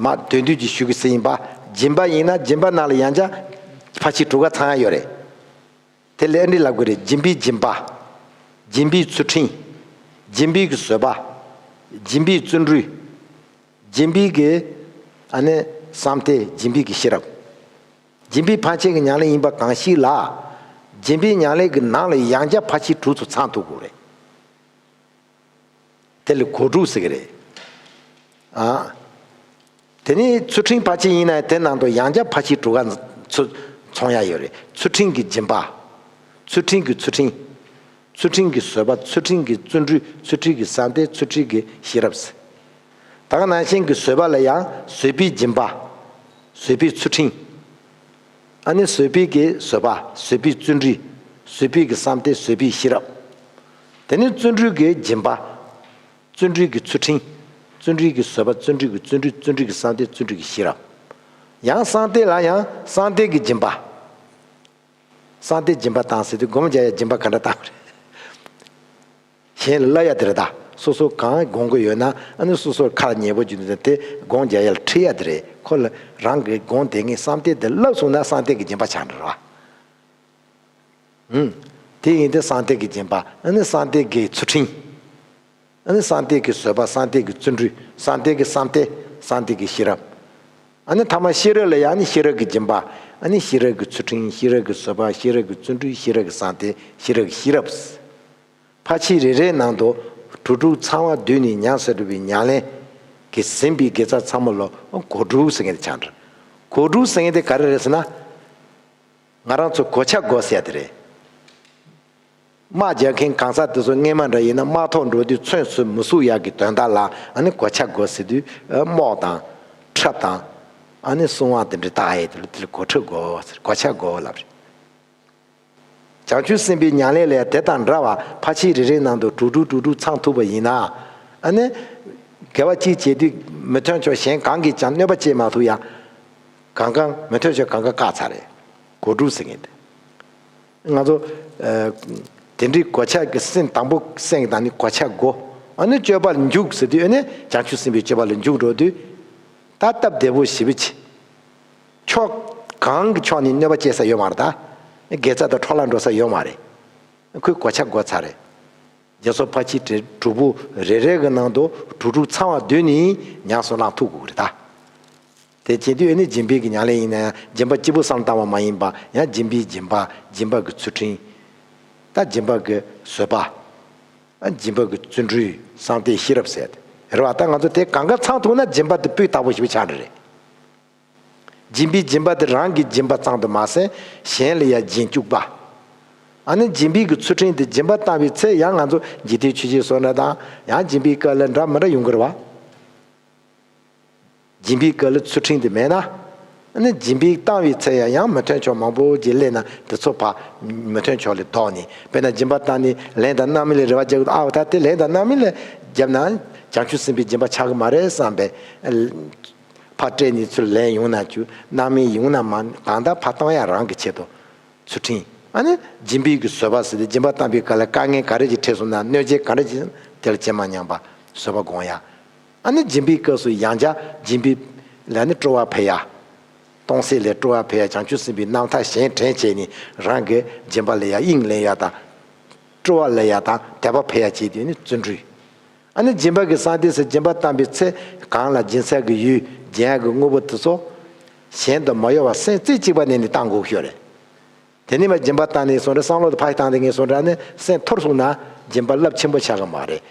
མ་དོན་བསྡུས་ཀྱི་ཞུ་གི་ཟེར་ཡིན་པ། སྦྱིན་པ་ཡིན་ན་སྦྱིན་པ་ནང་ལ་ཡང་བསྐྱར་ཕར་ཕྱིན་དྲུག་ག་ཚང་ཡ་ཡོད་རེད། དེ་ལས་ཨ་འདྲི་ལབ་དགོས་རེད། སྦྱིན་པའི་སྦྱིན་པ། སྦྱིན་པའི་ཚུལ་ཁྲིམས། སྦྱིན་པའི་གི་བཟོད་པ། སྦྱིན་པའི་བརྩོན་འགྲུས། སྦྱིན་པའི་གི་ཨ་ནི་བསམ་གཏན། སྦྱིན་པའི་གི་ཤེས་རབ། སྦྱིན་པའི་ཕན་ཆད་ཀྱི་ཉམས་ལེན་ཡིན་པ་གང་ཞིག་ལ། སྦྱིན་པའི་ཉམས་ལེན་གྱི་ནང་ལ་ཡང་བསྐྱར་ཕར་ཕྱིན་དྲུག་ཚོ་ཚང་ཐུབ་དགོས་རེད། དེ་ལ་གོ་དྲུག་ཟེར་གི་རེད། ཨ། དེ་ནས་ཚུལ་ཁྲིམས་ཕར་ཕྱིན་ཡིན་ན་དེ་ནང་དུ་ཡང་བསྐྱར་ཕར་ཕྱིན་དྲུག་ག་ཚུ་ཚང་ཡ་ཡོད་རེད། ཚུལ་ཁྲིམས་ཀྱི་སྦྱིན་པ། ཚུལ་ཁྲིམས་ཀྱི་ཚུལ་ཁྲིམས། ཚུལ་ཁྲིམས་ཀྱི་བཟོད་པ། ཚུལ་ཁྲིམས་ཀྱི་བརྩོན་འགྲུས། ཚུལ་ཁྲིམས་ཀྱི་བསམ་གཏན། ཚུལ་ཁྲིམས་ཀྱི་ཤེས་རབ། ད་ག་ནང་བཞིན་གྱི་བཟོད་པ་ལ་ཡང་བཟོད་པའི་སྦྱིན་པ། བཟོད་པའི་ཚུལ་ཁྲིམས། ཨ་ནི་བཟོད་པའི་གི་བཟོད་པ། བཟོད་པའི་བརྩོན་འགྲུས། བཟོད་པའི་གི་བསམ་གཏན། བཟོད་པའི་ཤེས་རབ། དེ་ནི་བརྩོན་འགྲུས་ཀྱི་སྦྱིན་པ། བརྩོན་འགྲུས་ཀྱི་ཚུལ་ཁྲིམས། བརྩོན་འགྲུས་ཀྱི་བཟོད་པ། བརྩོན་འགྲུས་ཀྱི་བརྩོན་འགྲུས། བརྩོན་འགྲུས་ཀྱི་བསམ་གཏན། བརྩོན་འགྲུས་ཀྱི་ཤེས་རབ། ཡང་བསམ་གཏན་ལ་ཡང་བསམ་གཏན་གྱི་སྦྱིན་པ། བསམ་གཏན་སྦྱིན་པ་བཏང་ཟེར་དུས་སྒོམ་རྒྱག་ཡ་སྦྱིན་པ་ག་འདྲ་བཏང་བ་རེད། གཞན་ལ་བསླབ་ཡ་དེ་རེད་ད། སོ་སོ་གང་སྒོམ་གི་ཡོད་ན་ཨ་ནི་སོ་སོར་ཁ་ཉེ་པོ་བྱུང་དུས་དེ་སྒོམ་རྒྱག་ཡ་ལ་ཁྲིད་ཡ་དེ་རེད། ཁོ་ལ་རང་གི་སྒོམ་དེ་ངས་བསམ་གཏན་དེ་བསླབ་སོང་ན་བསམ་གཏན་གྱི་སྦྱིན་པ་ཆགས་འགྲོ་ར། ཨུམ། དེ་ཡིན་དུས་བསམ་གཏན་གྱི་སྦྱིན་པ། ཨ་ནི་བསམ་གཏན་གྱི་ཚུལ་ཁྲིམས། ཨ་ནི་བསམ་གཏན་གྱི་བཟོད་པ། བསམ་གཏན་གྱི་བརྩོན་འགྲུས། བསམ་གཏན་གྱི་བསམ་གཏན། བསམ་གཏན་གྱི་ཤེས་རབ། ཨ་ནི་ཐ་མ་ཤེས་རབ་ལ་ཡང་ནི་ཤེས་རབ་ཀྱི་སྦྱིན་པ། ཨ་ནི་ཤེས་རབ་ཀྱི་ཚུལ་ཁྲིམས། ཤེས་རབ་ཀྱི་བཟོད་པ། ཤེས་རབ་ཀྱི་བརྩོན་འགྲུས། ཤེས་རབ་ཀྱི་བསམ་གཏན། ཤེས་རབ་ཀྱི་ཤེས་རབ། ཕར་ཕྱིན་རེ་རེའི་ནང་དུ་དྲུག་དྲུག་ཚང་བ་བསྡུས་ནས་ཉམས་སུ་བླངས་པའི་ཉམས་ལེན་གྱིས་ཟིན་པའི་དགེ་རྩ་ཚང་མ་ལ་གོ་དྲུག་ཟེར་མཁན་དེ་ཆགས་འགྲོ། གོ་དྲུག་ཟེར་མཁན་དེ་ག་རེ་རེད་ཟེར་ན། ང་རང་ཚོ་གོ་ཆ་བགོ་ཟེར་ཡ་དེ་རེད། དམག་རྒྱག་མཁན་གང་ཟག་དེ་ཚོ་སྔས་མ་འདྲ་ཡིན་ན་དམག་ཐོག་འགྲོ་དུས་ཚོན་ཚོས་མི་ཟུག་ཡག་གི་དོན་དག་ལ་ཨ་ནི་གོ་ཆ་བགོ་ཟེར་དུས་རྨོག་དང་ཁྲབ་དང་ཨ་ནི་སྲུང་བ་དེ་འདྲ་བཏགས་ཡས་དེ་ལ་དེ་ལ་གོ་ཁྲབ་བགོ་ཟེར། གོ་ཆ་བགོ་ལབ་རེད། བྱང་ཆུབ་སེམས་དཔའི་ཉམས་ལེན་ལ་དེ་དང་འདྲ་བར་ཕར་ཕྱིན་རེ་རེའི་ནང་དུ་དྲུག་དྲུག་དྲུག་དྲུག་ཚང་ཐུབ་པ་ཡིན་ན། ཨ་ནི་དགེ་བ་གཅིག་བྱེད་དུས་མི་མཐུན་ཕྱོགས་གཞན་གང་གིས་ཀྱང་གནོད་པ་བྱེད་མ་ཐུབ་ཡ། གང་གང་མི་མཐུན་ཕྱོགས་གང་ག་བཀག་ཚར་རེད། གོ་དྲུག་ཟེར་མཁན་དེ། ང་ཚོ་ཨ་དེ་འདྲའི་གོ་ཆ་གི་སེམས་དང་པོ་སེམས་དང་ནི་གོ་ཆ་བགོ། ཨ་ནི་སྤྱོད་པ་ལ་འཇུག་ཟེར་དུས་ཨ་ནི་བྱང་ཆུབ་སེམས་དཔའི་སྤྱོད་པ་ལ་འཇུག་འགྲོ་དུས། ད་སྟབས་བདེ་པོ་ཞེ་པོ་ཅིག་ཕྱོགས་གང་གི་ཕྱོགས་ནས་གནོད་པ་སྐྱེལ་ས་ཡོད་མ་རེད་ད། དགེ་རྩ་དང་འཕྲོ་བརླག་འགྲོ་ས་ཡོད་མ་རེད། ཁོས་གོ་ཆ་བགོ་ཚར་རེད། རྗེས་སོར་ཕར་ཕྱིན་དྲུག་པོ་རེ་རེ་གི་ནང་དུ་དྲུག་དྲུག་ཚང་བ་བསྡུས་ནས་ཉམས་སུ་བླང་ཐུབ་དགོས་ཀྱི་རེད་ད། དེ་བྱེད་དུས་ཨ་ནི་སྦྱིན་པའི་གི་ཉམས་ལེན་ཡིན་ན་ཡང་སྦྱིན་པ་གཅིག་པུ་བསམ་བཏང་བ་མ་ཡིན་པ་ཡང་སྦྱིན་པའི་སྦྱིན་པ། སྦྱིན་པ་གི་ཚུལ་ཁྲིམས། ད་སྦྱིན་པ་གི་བཟོད་པ། ཨ་སྦྱིན་པ་གི་བརྩོན་འགྲུས། བསམ་གཏན་ཤེས་རབ་ཟེར་ཏེ་རེད་བ། ད་ང་ཚོ་དེ་གང་ག་ཚང་ཐུབ་ན་སྦྱིན་པ་དེ་སྤུས་དག་པོ་ཞིག་ཆགས་འགྲོ་རེད། སྦྱིན་པའི་སྦྱིན་པ་དེ་རང་གི་སྦྱིན་པ་ཙམ་དུ་མ་ཟད་གཞན་ལ་ཡང་སྦྱིན་བཅུག་པ། ཨ་ནི་སྦྱིན་པའི་གི་ཚུལ་ཁྲིམས་དེ་སྦྱིན་པ་བཏང་བའི་ཚེ་ཡང་ང་ཚོ་འཇིག་རྟེན་ཆོས་བརྒྱད་སོགས་འདྲ་དང་ཡང་སྦྱིན་པའི་སྐབས་ལ་འདྲ་མི་འདྲ་ཡོང་གི་རེད་བ། སྦྱིན་པའི་སྐབས་ལ་ཚུལ་ཁྲིམས་དེ་མེད་ན། ཨ་ནི་སྦྱིན་པའི་བཏང་བའི་ཚེ་ཡང་ཡང་མི་མཐུན་ཕྱོགས་མང་པོ་ཅིག་སླེབས་ན་དེ་ཚོ་ཕར་མི་མཐུན་ཕྱོགས་ལས་ལྡོག་ནས། དཔེར་ན་སྦྱིན་པ་བཏང་ནས་ལན་དང་རྣམ་སྨིན་ལ་རེ་བ་རྒྱག་གི་འདུག་ཨའོ་ད་དེ་ལན་དང་རྣམ་སྨིན་ལ་བརྒྱབ་ན་བྱང་ཆུབ་སེམས་དཔའི་སྦྱིན་པ་ཆགས་ཀྱི་མ་རེད་བསམ་པས། ཕར་སྤྲད་ནས་ཚུར་ལན་ཡོང་ན་བཅུག་རྣམ་སྨིན་ཡོང་ན་མ་གང་ལྟར་ཕར་བཏང་ཡ་རང་གི་ཆེད་དུ། ཚུལ་ཁྲིམས། ཨ་ནི་སྦྱིན་པའི་གི་བཟོད་པ་ཟེར་ཏེ་སྦྱིན་པ་བཏང་བའི་སྐབས་ལ་དཀའ་ངལ་ག་རེ་ཞིག་འཕྲད་སོང་ན་གནོད་བྱེད་ག་རེ་ཞིག་དེ་ལ་ཇེ་མང་མཉམ་པ་བཟོད་པ་སྒོམ་ཡ། ཨ་ནི་སྦྱིན་པའི་སྐབས་སུ་ཡང་བསྐྱར་སྦྱིན་པའི་ལ་ནི་སྤྲོ་བ་འཕེལ་ཡ། སྟོང་གསལ་ལས་སྤྲོ་བ་འཕེལ་ཡ། བྱང་ཆུབ་སེམས་དཔའི་རྣམ་ཐར་གཞན་དྲན་བྱས་ནས་རང་གི་སྦྱིན་པ་ལ་ཡ་དབྱིངས་ལེན་ཡ་དང་། སྤྲོ་བ་ལ་ཡ་དང་དད་པ་འཕེལ་ཡ་བྱེད་དུས་ནི་བརྩོན་འགྲུས། ཨ་ནི་སྦྱིན་པ་གི་བསམ་གཏན་ཟེར་སྦྱིན་པ་བཏང་བའི་ཚེ་གང་ལ་སྦྱིན་ས་གི་ཡུལ་སྦྱིན་ཡ་གི་དངོས་པོ་དེ་ཚོ་གཞན་དུ་མ་གཡོ་བར་སེམས་རྩེ་གཅིག་པ་ནས་ནི་བཏང་དགོས་ཤོས་རེད། དེ་ནས་མ་སྦྱིན་པ་བཏང་ནས་སོང་རེད། བསམ་བློ་དེ་ཕར་བཏང་དེ་ངས་སོང་རེད། ཨ་ནི་སེམས་འཐོར་སོང་ན་སྦྱིན་པ་རླབས་ཆེན་པོ་ཆགས་ཀྱི་མ་རེད།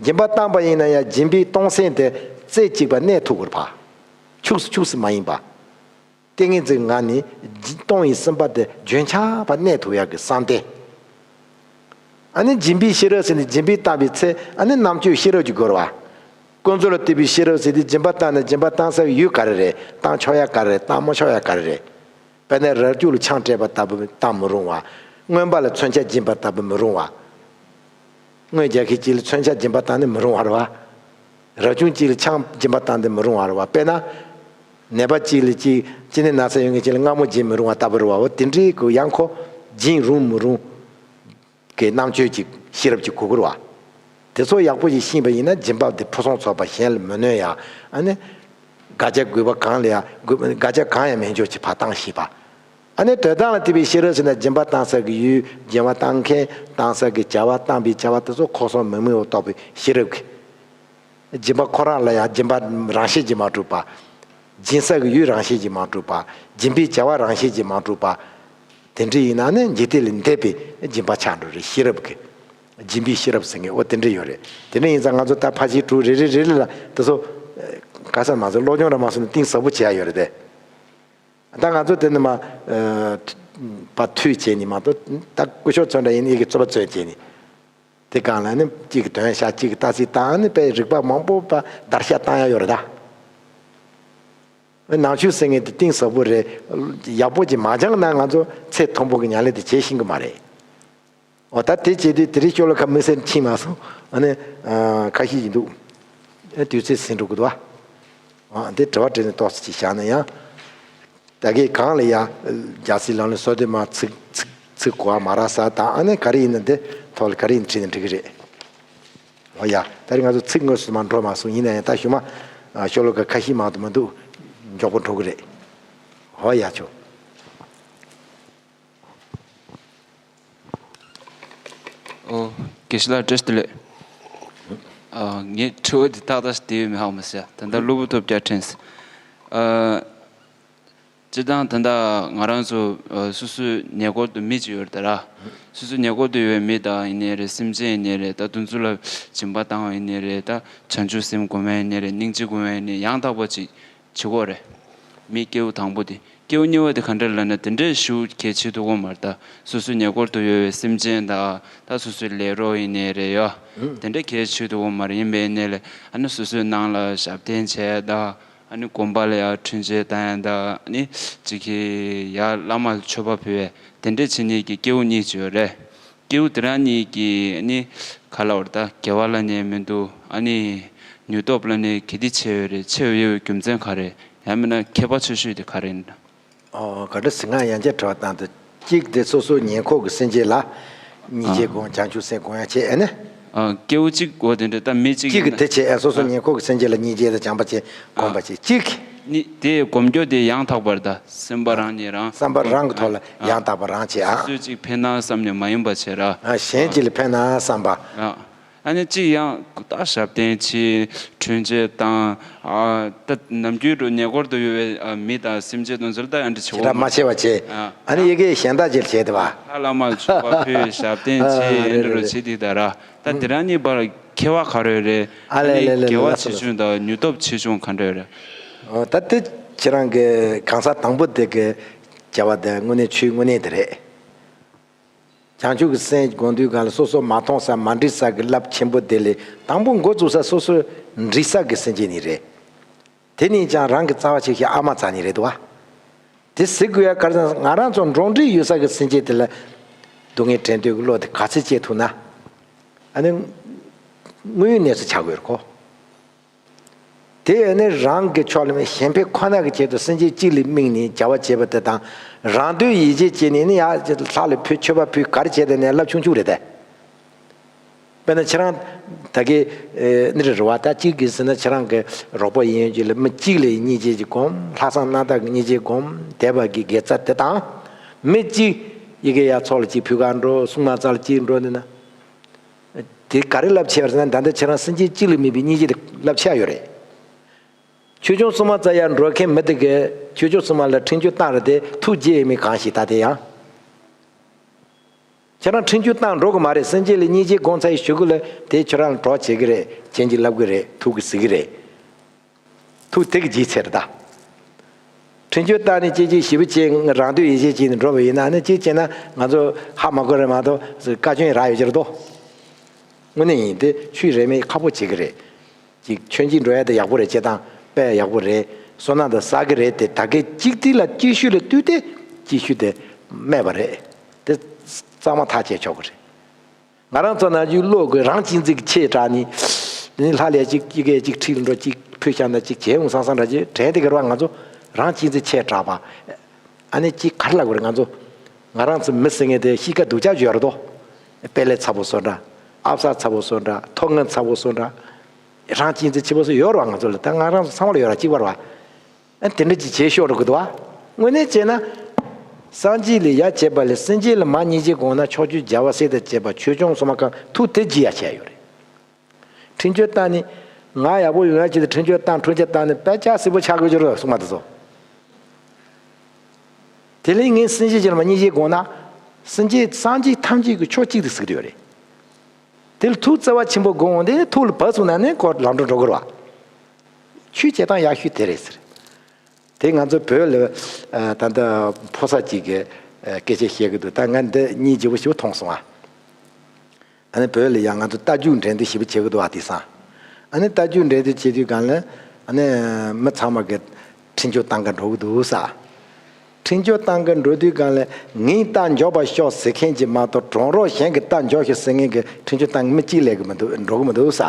སྦྱིན་པ་བཏང་པ་ཡིན་ན་ཡང་སྦྱིན་པའི་གཏོང་སེམས་དེ་རྩེ་གཅིག་པ་གནས་ཐུབ་དགོས་རེད་པ། འཁྱུག་སུ་འཁྱུག་སུ་མ་ཡིན་པ། ཏིང་ངེ་འཛིན་ངང་ནས་གཏོང་བའི་སེམས་པ་དེ་རྒྱུན་ཆགས་པ་གནས་ཐུབ་ཡག་གི་བསམ་གཏན། ཨ་ནི་སྦྱིན་པའི་ཤེས་རབ་ཟེར་ནས་སྦྱིན་པའི་བཏང་བའི་ཚེ་ཨ་ནི་རྣམ་དཔྱོད་ཤེས་རབ་ཀྱི་སྒོ་རེད་བ། ཀུན་རྫོབ་ལ་ལྟོས་པའི་ཤེས་རབ་ཟེར་དུས་སྦྱིན་པ་བཏང་ན་སྦྱིན་པ་བཏང་ས་ཡུལ་ག་རེ་རེད། བཏང་ཆོག་ཡག་ག་རེ་རེད། བཏང་མ་ཆོག་ཡག་ག་རེ་རེད། དཔེར་ན་ར་རྒྱུག་ལ་ཆང་སྤྲད་པ་ལྟ་བུ་བཏང་མི་རུང་བ། རྔོན་པ་ལ་མཚོན་ཆ་སྦྱིན་པ་ལྟ་བུ་མི་རུང་བ། རྔོན་རྒྱག་མཁན་གཅིག་ལ་མཚོན་ཆ་སྦྱིན་པ་བཏང་ནི་མི་རུང་བ་རེད་བ། ར་ཆུང་གཅིག་ལ་ཆང་སྦྱིན་པ་བཏང་ནི་མི་རུང་བ་རེད་བ། དཔེར་ན། ནད་པ་གཅིག་ལ་གཅིག་གཅིན་སྙི་ན་ཚ་ཡོད་མཁན་གཅིག་ལ་མངར་མོ་སྦྱིན་མི་རུང་བ་ལྟ་བུ་རེད་བ། འོ་དེ་འདྲའི་གི་ཡང་ཁོ་སྦྱིན་རུང་མི་རུང་གི་རྣམ་དཔྱོད་ཅིག་ཤེས་རབ་ཅིག་དགོས་ཀྱི་རེད་བ། དེ་ཚོ་ཡག་པོ་ཞིག་ཤེས་པ་ཡིན་ན་སྦྱིན་པ་དེ་ཕུན་སུམ་ཚོགས་པ་གཞན་ལ་མི་གནོད་ཡ། ཨ་ནི། དགག་བྱ་དགོས་པ་གང་ལ་ཡང་དགོས་དགག་བྱ་གང་ཡང་མེད་འཇོག་ཅིག་ཕར་བཏང་ཤེས་པ། ཨ་ནི་དོན་དམ་ལ་དད་པའི་ཤེས་རབ་ཟེར་ན་སྦྱིན་པ་བཏང་ས་གི་ཡུལ། སྦྱིན་པ་བཏང་མཁན། བཏང་ས་གི་བྱ་བ། བཏང་བའི་བྱ་བ་དེ་ཚོ་ཁོ་སོང་མི་དམིགས་པ་རྟོགས་པའི་ཤེས་རབ་ཀྱིས། སྦྱིན་པ་ཁོ་རང་ལ་ཡང་སྦྱིན་པ་རང་བཞིན་གྱིས་མ་གྲུབ་པ། སྦྱིན་ས་གི་ཡུལ་རང་བཞིན་གྱིས་མ་གྲུབ་པ། སྦྱིན་པའི་བྱ་བ་རང་བཞིན་གྱིས་མ་གྲུབ་པ། དེ་འདྲ་ཡིན་ན་ནི་འཇིག་རྟེན་ལས་འདས་པའི་སྦྱིན་པ་ཆགས་འགྲོ་རེད། ཤེས་རབ་ཀྱི། སྦྱིན་པའི་ཤེས་རབ་ཟེར་མཁན་འོ་དེ་འདྲ་ཡོད་རེད། དེ་འདྲ་ཡིན་ཙང་ང་ཚོ་ད་ཕར་ཕྱིན་དྲུག་རེ་རེ་རེ་རེ་ལ་དེ་ཚོ་ ག་ས་མ་ཟེར་སློབ་སྦྱོང་ར་མ་སོང་ན་གཏིང་ཟབ་པོ་བྱེད་ཡ་ཡོད་རེད་དེ། ད་ང་ཚོ་དེ་ནི་མ་པ་མཐུད་བྱས་ནི་མ་གཏོགས་ད་སྐུ་ཞབས་ཚོ་འདྲ་ཡིན་ཨི་གི་རྩོད་པ་རྩོད་བྱས་ནི། དེ་གང་ལ་ནི་གཅིག་གི་དོན་བཤད་གཅིག་གི་ལྟ་ཚིག་བཏང་ནི་པའི་རིག་པ་མང་པོ་པ་བརྡར་ཤ་བཏང་ཡ་ཡོད་རེད་ད། ནང་ཆོས་ཟེར་མཁན་དེ་གཏིང་ཟབ་པོ་རེད། ཡག་པོ་ཅིག་མ་སྦྱངས་ན་ང་ཚོ་ཚད་མཐོན་པོ་གི་ཉམས་ལེན་དེ་བྱེད་ཤེས་ཀྱི་མ་རེད། འོ་ད་དེ་བྱེད་དུས་དེ་རིང་ཤོ་ལོ་ཀ་དམིགས་བསལ་ཕྱིན་མ་སོང་ཨ་ནི་ཁ་ཤས་ཡིན་འདུག་དུས་ཚོད་ཟིན་འགྲོ་གི་འདུག་ཨ། འདི་དྲི་བ་དྲིས་ནས་ཏོག་ཙམ་ཅིག་བཞག་ན་ཡང་། ད་གིན་གང་ལ་ཡ། རྒྱལ་སྲིད་ལམ་ལ་སོ་དེ་མ་ཚིག་ཚིག་ཚིག་གོ་བ་མ་རག་ས་དང་ཨ་ནི་ག་རེ་ཡིན་ན་དེ་ཐོག་ལ་ག་རེ་ཡིན་དྲིས་ན་འགྲིག་གི་རེད། འོ་ཡ། ད་རེས་ང་ཚོ་ཚིག་དངོས་སུ་མ་འགྲོ་མ་སོང་ཡིན་ན་ཡང་ད་ཞུ་མ། ཤོ་ལོ་ཀ་ཁ་ཤས་མང་དུ་མི་འདུག་མགྱོགས་པོ་འགྲོ་གི་རེད། འོ་ཡ་ཆོག་ཨོ། དགེ་བཤེས་ལགས་བཀྲ་ཤིས་བདེ་ལེགས། ཨ། ངས་དྲི་བ་འདི་ཏག་ཏག་ཞིག་དེ་ཡོད་མེད་ཧ་གོ་མི་ཤེས། ད་ལྟ་གློ་བུར་ཐོལ་རྒྱག་དྲན་སོང་། ཨ། སྤྱིར་བཏང་ད་ལྟ་ང་རང་ཚོ་ཨ་སོ་སོའི་ཉེ་འཁོར་དུ་མི་གཅིག་ཡོད་རེད་ད་ར། སོ་སོའི་ཉེ་འཁོར་དུ་ཡོད་པའི་མི་དང་ཡིན་ནའི་རེད། སེམས་ཅན་ཡིན་ནའི་རེད། ད་དེ་ཚོ་ལ་སྦྱིན་པ་བཏང་བ་ཡིན་ནའི་རེད། ད་བྱང་ཆུབ་སེམས་སྒོམ་ཡ་ཡིན་ནའི་རེད། སྙིང་རྗེ་སྒོམ་ཡ་ཡིན་ནའི་ཡང་དག་པ་ཅིག་བྱེད་དགོས་རེད། མི་སྐྱེ་བོ་དང་པོ་དེ། སྐྱེ་བོ་གཉིས་པ་དེ་ག་འདྲ་ལབ་ན་དེ་འདྲའི་ཞེ་པོ་གལ་ཆེ་དོ་དགོས་མ་རེད་ད། སོ་སོའི་ཉེ་འཁོར་དུ་ཡོད་པའི་སེམས་ཅན་དང་ད་སོ་སོའི་ལས་རོགས་ཡིན་ནའི་རེད་ཡ། དེ་འདྲ་གལ་ཆེ་དོ་དགོས་མ་རེད། ཡིན་པའི་ནས་ལས་ཨ་ནི་སོ་སོའི་ནང་ལ་ཞབས་བརྟན་བྱས་ད། ཨ་ནི་དགོན་པ་ལ་ཡ་འཕྲིན་བཅོལ་བཏང་ཡ་ད། ཨ་ནི་ཅིག་གི་ཡ་བླ་མ་ལ་མཆོད་པ་ཕུལ་བས་དེ་འདྲ་བྱེད་མཁན་གྱི་སྐྱེ་བོ་གཉིས་ཅིག་ཡོད་རེད། སྐྱེ་བོ་དེ་རང་གཉིས་ཀྱིས་ནི་ག་ལབ་རེད་ད། དགེ་བ་ལ་ནི་མི་འདུག་ཨ་ནི་ནུས་སྟོབས་ལ་ནི་གལ་ཏེ་ཆེ་བའི་རེད། ཆེ་བའི་རྒྱུ་མཚན་ག་རེད། ཡང་མིན་ན་ཁྱད་པར་ཆེ་ཤོས་དེ་ག་རེད། ཨོ་ག་འདྲ་ཟིན་ང་ཡང་བསྐྱར་དྲི་བ་བཏང་དུས་གཅིག་དེ་སོ་སོའི་ཉེ་འཁོར་གྱི་སེམས་ཅན་ལ་སྙིང་རྗེ་སྒོམ་བྱང་ཆུབ་སེམས་སྒོམ་ཡ་བྱེད་ཨ་ནི། ཨ། སྐྱེ་བོ་གཅིག་འོ་དེ་འདྲ་ད་མི་གཅིག་གཅིག་གི་དེ་བྱེད་ཨ་སོ་སོའི་ཨ་ཉེ་འཁོར་གྱི་སེམས་ཅན་ལ་སྙིང་རྗེ་དང་བྱམས་པ་བྱེད་སྒོམ་པ་བྱེད་གཅིག་ནི་དེ་སྒོམ་རྒྱུ་དེ་ཡང་དག་པར་ད་སེམས་པ་རང་ཉིད་རང་བསམ་པ་རང་གི་ཐོག་ལ་ཡང་དག་པ་རང་བྱེད་ཨ། སོ་སོས་གཅིག་ཕན་ན་བསམ་ནས་མ་ཡིན་པ་བྱེད་ར། ཨ་གཞན་གཅིག་ལ་ཕན་ན་བསམ་པ། ཨ་ནི་གཅིག་ཡང་ད་ཞབས་བརྟན་བྱེད་འཕྲིན་བཅོལ་བཏང་ཨ། ད་ནམ་རྒྱུན་དུ་ཉེ་འཁོར་དུ་ཡོད་པའི་ཨ་མི་དང་སེམས་ཅན་དེ་ཚོ་ལ་ད་ཡང་འདྲ་བྱེད་དགོས་མ་བྱེད་པ་བྱེད་ཨ། ཨ་ནི་ཡི་གེ་གཞན་དག་ཅིག་བྱེད་དེ་བ། ལྷ་བླ་མ་མཆོད་པ་ཕུལ་ཞབས་བརྟན་བྱེད་ཨ་འདྲ་རུ་བྱེད་དེ་ད་ར། ད་དེ་རང་གཉིས་བར་ཁྱད་པར་ག་རེ་རེད། ཨ་ལེ་ལེ་ལེ་དགེ་བ་ཆེ་ཆུང་དང་ནུས་སྟོབས་ཆེ་ཆུང་ག་འདྲ་རེད། ད་དེ་ཁྱེད་རང་གི་གང་ཟག་དང་པོ་དེ་གི་བྱ་བ་དེ་དངོས་གནས་ཆོས་དངོས་གནས་དེ་རེད། བྱང་ཆུབ་ཀྱི་སེམས་སྒོམ་དུས་སྒང་ལ་སོ་སོ་མ་མཐོང་ས་མ་འདྲིས་ས་གི་རླབས་ཆེན་པོ་དེ་ལས་དང་པོ་འགོ་བཙུགས་ས་སོ་སོ་འདྲིས་ས་གི་སེམས་ཅན་ནི་རེད། དེ་ནས་ཀྱང་རང་གི་རྩ་བ་ཆེ་ཤོས་ཨ་མ་རྩ་ནི་རེད་དོ། དེ་ཟེར་དགོས་ཡ་ག་རེ་ཟེར་ན་ང་རང་ཚོ་འགྲོགས་འདྲིས་ཡོད་ས་གི་སེམས་ཅན་དེ་ལ་སྡུག་བསྔལ་དྲན་འདོད་ཀྱི་བློ་དེ་ག་ཚོད་སྐྱེ་ཐུབ་ན་ཨ་ནི་དངོས་ཡོད་གནས་ཚུལ་ཆགས་དགོས་རེད་ཁོ། དེ་ནི་རང་གི་ཕྱོགས་ལ་མེད་གཞན་ཕན་ཁོ་ན་གི་ཆེད་དུ་སེམས་ཅན་གཅིག་ལ་དམིགས་ནས་བྱ་བ་བྱེད་པ་དེ་དང་རང་དོན་ཡིད་བྱེད་བྱེད་ནས་ནི་ཡ་ལྷ་ལ་ཕུལ་མཆོད་པ་ཕུལ་ག་རེ་བྱེད་དེ་ནས་རླབས་ཆུང་ཆུང་རེད་དེ། དཔེར་ན་ཁྱེད་རང་ད་གི་ནི་རེ་རེ་བ་ད་གཅིག་གིས་ཟེར་ན་ཁྱེད་རང་གི་རོགས་པ་ཡིན་ཡོད་ཀྱི་ལ་མི་གཅིག་ལ་སྙིང་རྗེ་ཅིག་སྒོམ། ལྷག་བསམ་རྣམ་དག་གི་སྙིང་རྗེ་སྒོམ། དད་པ་གི་དགེ་རྩ་དེ་དང་། མི་གཅིག་ཡི་གེ་ཡ་ཚོགས་ལ་གཅིག་ཕུལ་ག་འགྲོ། སྲུང་མ་རྩ་ལ་གཅིག་འགྲོ་ནི་ན། དེ་ག་རེ་རླབས་ཆེ་བ་རེད་ཟེར་ན་ད་ལྟ་ཁྱེད་རང་སེམས་ཅན་གཅིག་ལ་དམིགས་པའི་སྙིང་རྗེ་དེ་རླབས་ཆེ་བ་ཡོད་རེད། ཆོས་སྐྱོང་སྲུང་མ་རྩ་ཡར་འགྲོ་མཁན་མི་དེ་གས་ཆོས་སྐྱོང་སྲུང་མ་ལ་འཕྲིན་བཅོལ་བཏང་རེད་དེ་ཐུགས་དགྱེས་ཡོད་མེད་གང་ཞིག་ད་དེ་ཡང་། ཁྱེད་རང་འཕྲིན་བཅོལ་བཏང་འགྲོ་གི་མ་རེད། སེམས་ཅན་ལ་སྙིང་རྗེ་སྒོམ་ཚར་ཡི་གཞུག་གུ་ལ་དེ་ཁྱོད་རང་ལ་གྲོགས་བྱེད་གི་རེད། བྱིན་གྱིས་བརླབ་གི་རེད། ཐུགས་ཀྱིས་གཟིགས་གི་རེད། ཐུགས་དེ་གི་ལྗིད་ཚད་རེད་ད། འཕྲིན་བཅོལ་བཏང་ནས་ཅི་ཅི་ཞེ་པོ་བྱས་རང་འདོད་ཡིད་བྱེད་བྱས་ནས་འགྲོ་བ་ཡིན་ན་ནི་གཅིག་བྱས་ན་ང་ཚོ་ཧ་མ་གོ་རེད་མ་གཏོགས་བཀའ་བཀྱོན་རག་ཡོད་ཀྱི་རེད་དོ། དངོས་གནས་ཡིན་དེ་ཆོས་རེད་མེད་ཁག་པོ་བྱེད་ཀྱི་རེད། ཅིག་མཆོད་མཇལ་འགྲོ་ཡ་དེ་ཡག་པོ་རེད། བྱེད་སྟངས་དཔེ་ཡག་པོ་རེད། བསོད་ནམས་དང་བསགས་ཀྱི་རེད་དེ་ད་གའི་གཅིག་དེ་ལ་སྐྱེ་ཤུལ་ལ་ལྟོས་ཏེ་སྐྱེ་ཤུལ་དེ་སྨྲས་པ་རེད། དེ་གཙང་མ་ཐག་བཅད་ཆོག་གི་རེད། ང་རང་ཚོ་ནང་རྒྱུད་བློ་དགོས་རང་གཅེས་འཛིན་གྱི་ཆེ་དྲགས་ནི། དེ་ནི་ལྷ་ལས་གཅིག་ཡི་གེ་གཅིག་ཁྲིད་འགྲོ་གཅིག་ཕུལ་བཞག་ན་གཅིག་བྱས་འོང་སང་སང་འདྲ་ཅིག་དྲན་དེ་གར་བ་ང་ཚོ་རང་གཅེས་འཛིན་ཆེ་དྲགས་པ། ཨ་ནི་གཅིག་ག་རེ་ལབ་དགོས་རེད། ང་ཚོ་ང་རང་ཚོ་མི་ཟེར་མཁན་དེ་གཤིས་ཀ་སྡུག་ཅག་ཅིག་ཡོད་རེད་དོ། དཔེ་ལས་ཚ་པོ་བཟོ་འདྲ། ཨབ་སར་ཚ་པོ་བཟོ་འདྲ། མཐོ་ངན་ཚ་པོ་བཟོ་འདྲ། རང་གཅེས་འཛིན་ཆེ་པོ་བཟོ་ཡོད་རེད་བ། ང་ཚོ་ལ་ད་ང་རང་ཚོ་ཚང་མ་ལ་ཡོད་ར་གཅིག་པ་རེད་བ། ཨ་དེ་འདྲ་ཅིག་བྱེད་ཤོག་རོགས་གི་འདུག་བ། དངོས་གནས་བྱས་ན། སངས་རྒྱས་ལ་ཡ་བྱེད་པ་ལས་སེམས་ཅན་ལ་མ་སྙིང་རྗེ་དགོངས་ན་ཕྱོགས་བཅུའི་རྒྱལ་བ་སྲས་དང་བཅས་པ་ཆོས་སྐྱོང་སྲུང་མ་གང་ཐུགས་དེ་ཇི་ཡ་བྱས་ཡོད་རེད། འཕྲིན་བཅོལ་བཏང་ནི། ང་ཡག་པོ་ཡོང་ཡ་ཆེད་དུ་འཕྲིན་བཅོལ་བཏང་འཕྲིན་བཅོལ་བཏང་ནི་དཔེ་ཆ་སིལ་པོ་ཆགས་དགོས་ཀྱི་རེད་གསུངས་པ་དེ་ཚོ། དེ་ལས་ངས་སེམས་ཅན་ཅིག་ལ་མ་སྙིང་རྗེ་དགོངས་ན། སེམས་ཅན་སངས་རྒྱས་ཐམས་ཅད་ཀྱི་ཕྱོགས་གཅིག་ཏུ་གཟིགས་ཀྱི་ཡོད་རེད། དེ་ལ་ཐུགས་བརྩེ་བ་ཆེན་པོ་དགོངས་འོང་དེ་ཐུགས་ལ་བབས་སོང་ན་ནི་ཁོ་ལམ་འགྲོ་འགྲོ་གི་རེད་བ། ཆོས་བྱེད་སྟངས་ཡག་ཤོས་དེ་རེད་ཟེར། དེ་ང་ཚོ་བོད་ལ་ཨ་ད་ལྟ་ཕོ་གསར་ཅིག་གིས་ཨ་སྐད་ཆ་བཤད་གི་འདུག་ད་ང་འདི་གཉིས་ལྗིད་པོ་ཞིག་མཐོང་སོང་ཨ། ཨ་ནི་བོད་ལ་ཡང་ང་ཚོ་རྟ་རྒྱུག་འགྲན་བསྡུར་ཞེ་པོ་བྱེད་གི་འདུག་ཨ། དེང་སང་ཨ་ནི་རྟ་རྒྱུག་འགྲན་བསྡུར་བྱེད་དུས་སྒང་ལ་ཨ་ནི་མི་ཚང་མ་གི་འཕྲིན་བཅོལ་གཏོང་ག་འགྲོ་གི་འདུག་ས། འཕྲིན་བཅོལ་གཏོང་གི་འགྲོ་དུས་སྒང་ལ་ངའི་རྟ་མགྱོགས་པ་ཤོག་ཟེར་མཁན་གྱི་མ་གཏོགས་གྲོགས་རོགས་གཞན་གྱི་རྟ་མགྱོགས་ཤོག་ཟེར་མཁན་གྱི་འཕྲིན་བཅོལ་གཏོང་མི་གཅིག་སླེབས་གི་མི་འདུག་འགྲོ་གི་མི་འདུག་ས།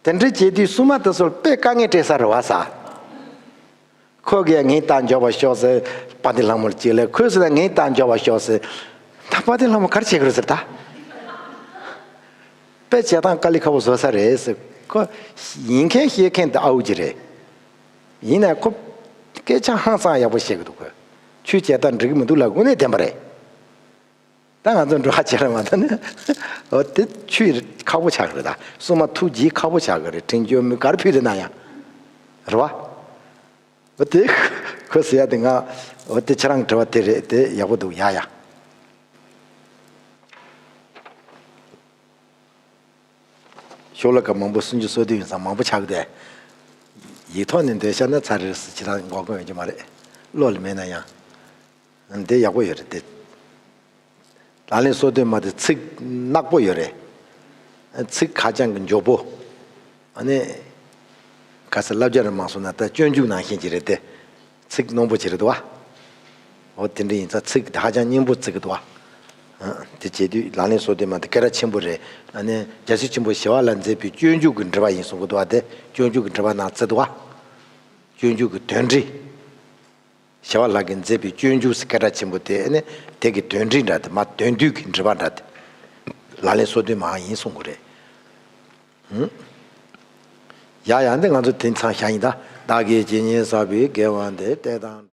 དེ་འདྲ་བྱེད་དུས་སྲུང་མ་དེ་ཚོར་དཔེ་དཀའ་ངལ་སྤྲད་ས་རེད་བ་ས། ཁོ་གིས་ངའི་རྟ་མགྱོགས་པ་ཤོག་ཟེར་དཔལ་ལྡན་ལྷ་མོར་གཅིག་ལབ། ཁོས་ཟེར་ན་ངའི་རྟ་མགྱོགས་པ་ཤོག་ཟེར། ད་དཔལ་ལྡན་ལྷ་མོ་ག་རེ་བྱེད་ཀྱི་རེད་ཟེར་ད། དཔེ་བྱེད་སྟངས་དཀའ་ལས་ཁག་པོ་བཟོ་ས་རེད་ཟེར། ཁོ་ཡིན་མཁན་བཤད་མཁན་དེ་ཨའུ་ཅི་རེད། ཡིན་ནའི་ཁོ་སྐད་ཆ་ཧང་སང་ཡག་པོ་བཤད་ཀྱི་འདུག་ཁོས་ཆོས་བྱེད་སྟངས་འགྲིག་གི་མི་འདུག་ལབ་དངོས་གནས་བདེན་པ་རེད། ད་ང་ཚོ་འགྲོ་ཁ་ཆེ་ར་མ་ད་ནི་འོ་དེ་ཆོས་ཁག་པོ་ཆགས་ཀྱི་རེད། ད་སྲུང་མ་ཐུགས་རྗེ་ཁག་པོ་ཆགས་ཀྱི་རེད། འཕྲིན་བཅོལ་མི་གར་ཕུད་རེད་ན་ཡང་རེད་བ། འོ་དེ་ཁོ་ཟེར་ཡ་དེ་ང་འོ་དེ་ཁྱེད་རང་དྲི་བ་དེ་རེད། དེ་ཡག་པོ་འདུག་ཡ་ཡ། ཤོག་ལྷེ་ཁ་མང་པོ་སུན་ཅུ་སོ་བདུན་ཡིན་ཙང་མང་པོ་ཆགས་ཀྱི་འདུག་ཡིག་ཐོག་ནས་འདོན་ཤ་ན་ཚར་རེད་ཟེར་ཁྱེད་རང་མགོ་སྐོར་ཡོང་རྒྱུ་མ་རེད། བློ་ལ་མེད་ན་ཡང་། འདི་ཡག་པོ་ཡོད་རེད་དེ། ལག་ལེན་སོ་བདུན་མ་དེ་ཚིག་ནག་པོ་ཡོད་རེད། ཚིག་ཁ་རྐྱང་གི་མགྱོགས་པོ། ཨ་ནི། ག་ས་བསླབ་བྱ་རེ་མང་སོང་ན་ད་སྤྱོད་འཇུག་ནང་བཞིན་གྱི་རེད་དེ། ཚིག་རྣོན་པོ་བྱེད་རེད་དོ། འོ་དེ་འདྲ་ཡིན་ཙང་ཚིག་དེ་ཧ་ཅང་སྙན་པོ་བརྩི་གི་འདུག་བ། ཨ། དེ་བྱེད་དུས་ལག་ལེན་སོ་བདུན་མ་དེ་སྐད་གྲགས་ཆེན་པོ་རེད། ཨ་ནི་རྒྱལ་སྲས་ཆེན་པོ་ཞི་བ་ལྷ་མཛད་པའི་སྤྱོད་འཇུག་གི་འགྲེལ་པ་ཡིན་གསུང་གི་འདུག་བ། དེ་སྤྱོད་འཇུག་གི་འགྲེལ་པ་ནང་བརྩི་འདུག་བ། སྤྱོད་འཇུག་གི་དོན་འགྲེལ། ཞི་བ་ལྷ་གིས་མཛད་པའི་སྤྱོད་འཇུག་ཟེར་སྐད་གྲགས་ཆེན་པོ་དེ་ནི་དེ་གི་དོན་འགྲེལ་འདྲ་དེ་མ་དོན་བསྡུས་ཀྱི་འགྲེལ་པ་འདྲ་དེ། ལག་ལེན་སོ་བདུན་མ་ཡིན་གསུང་གི་རེད། ཧུམ། ཡ་ཡ་འདི་ང་ཚོ་དེང་སང་ཤ་ཡིན་ད། བདག་གིས་ཇི་སྙེད་བསགས་པའི་དགེ་བ་འདི་བསྟན་དང་།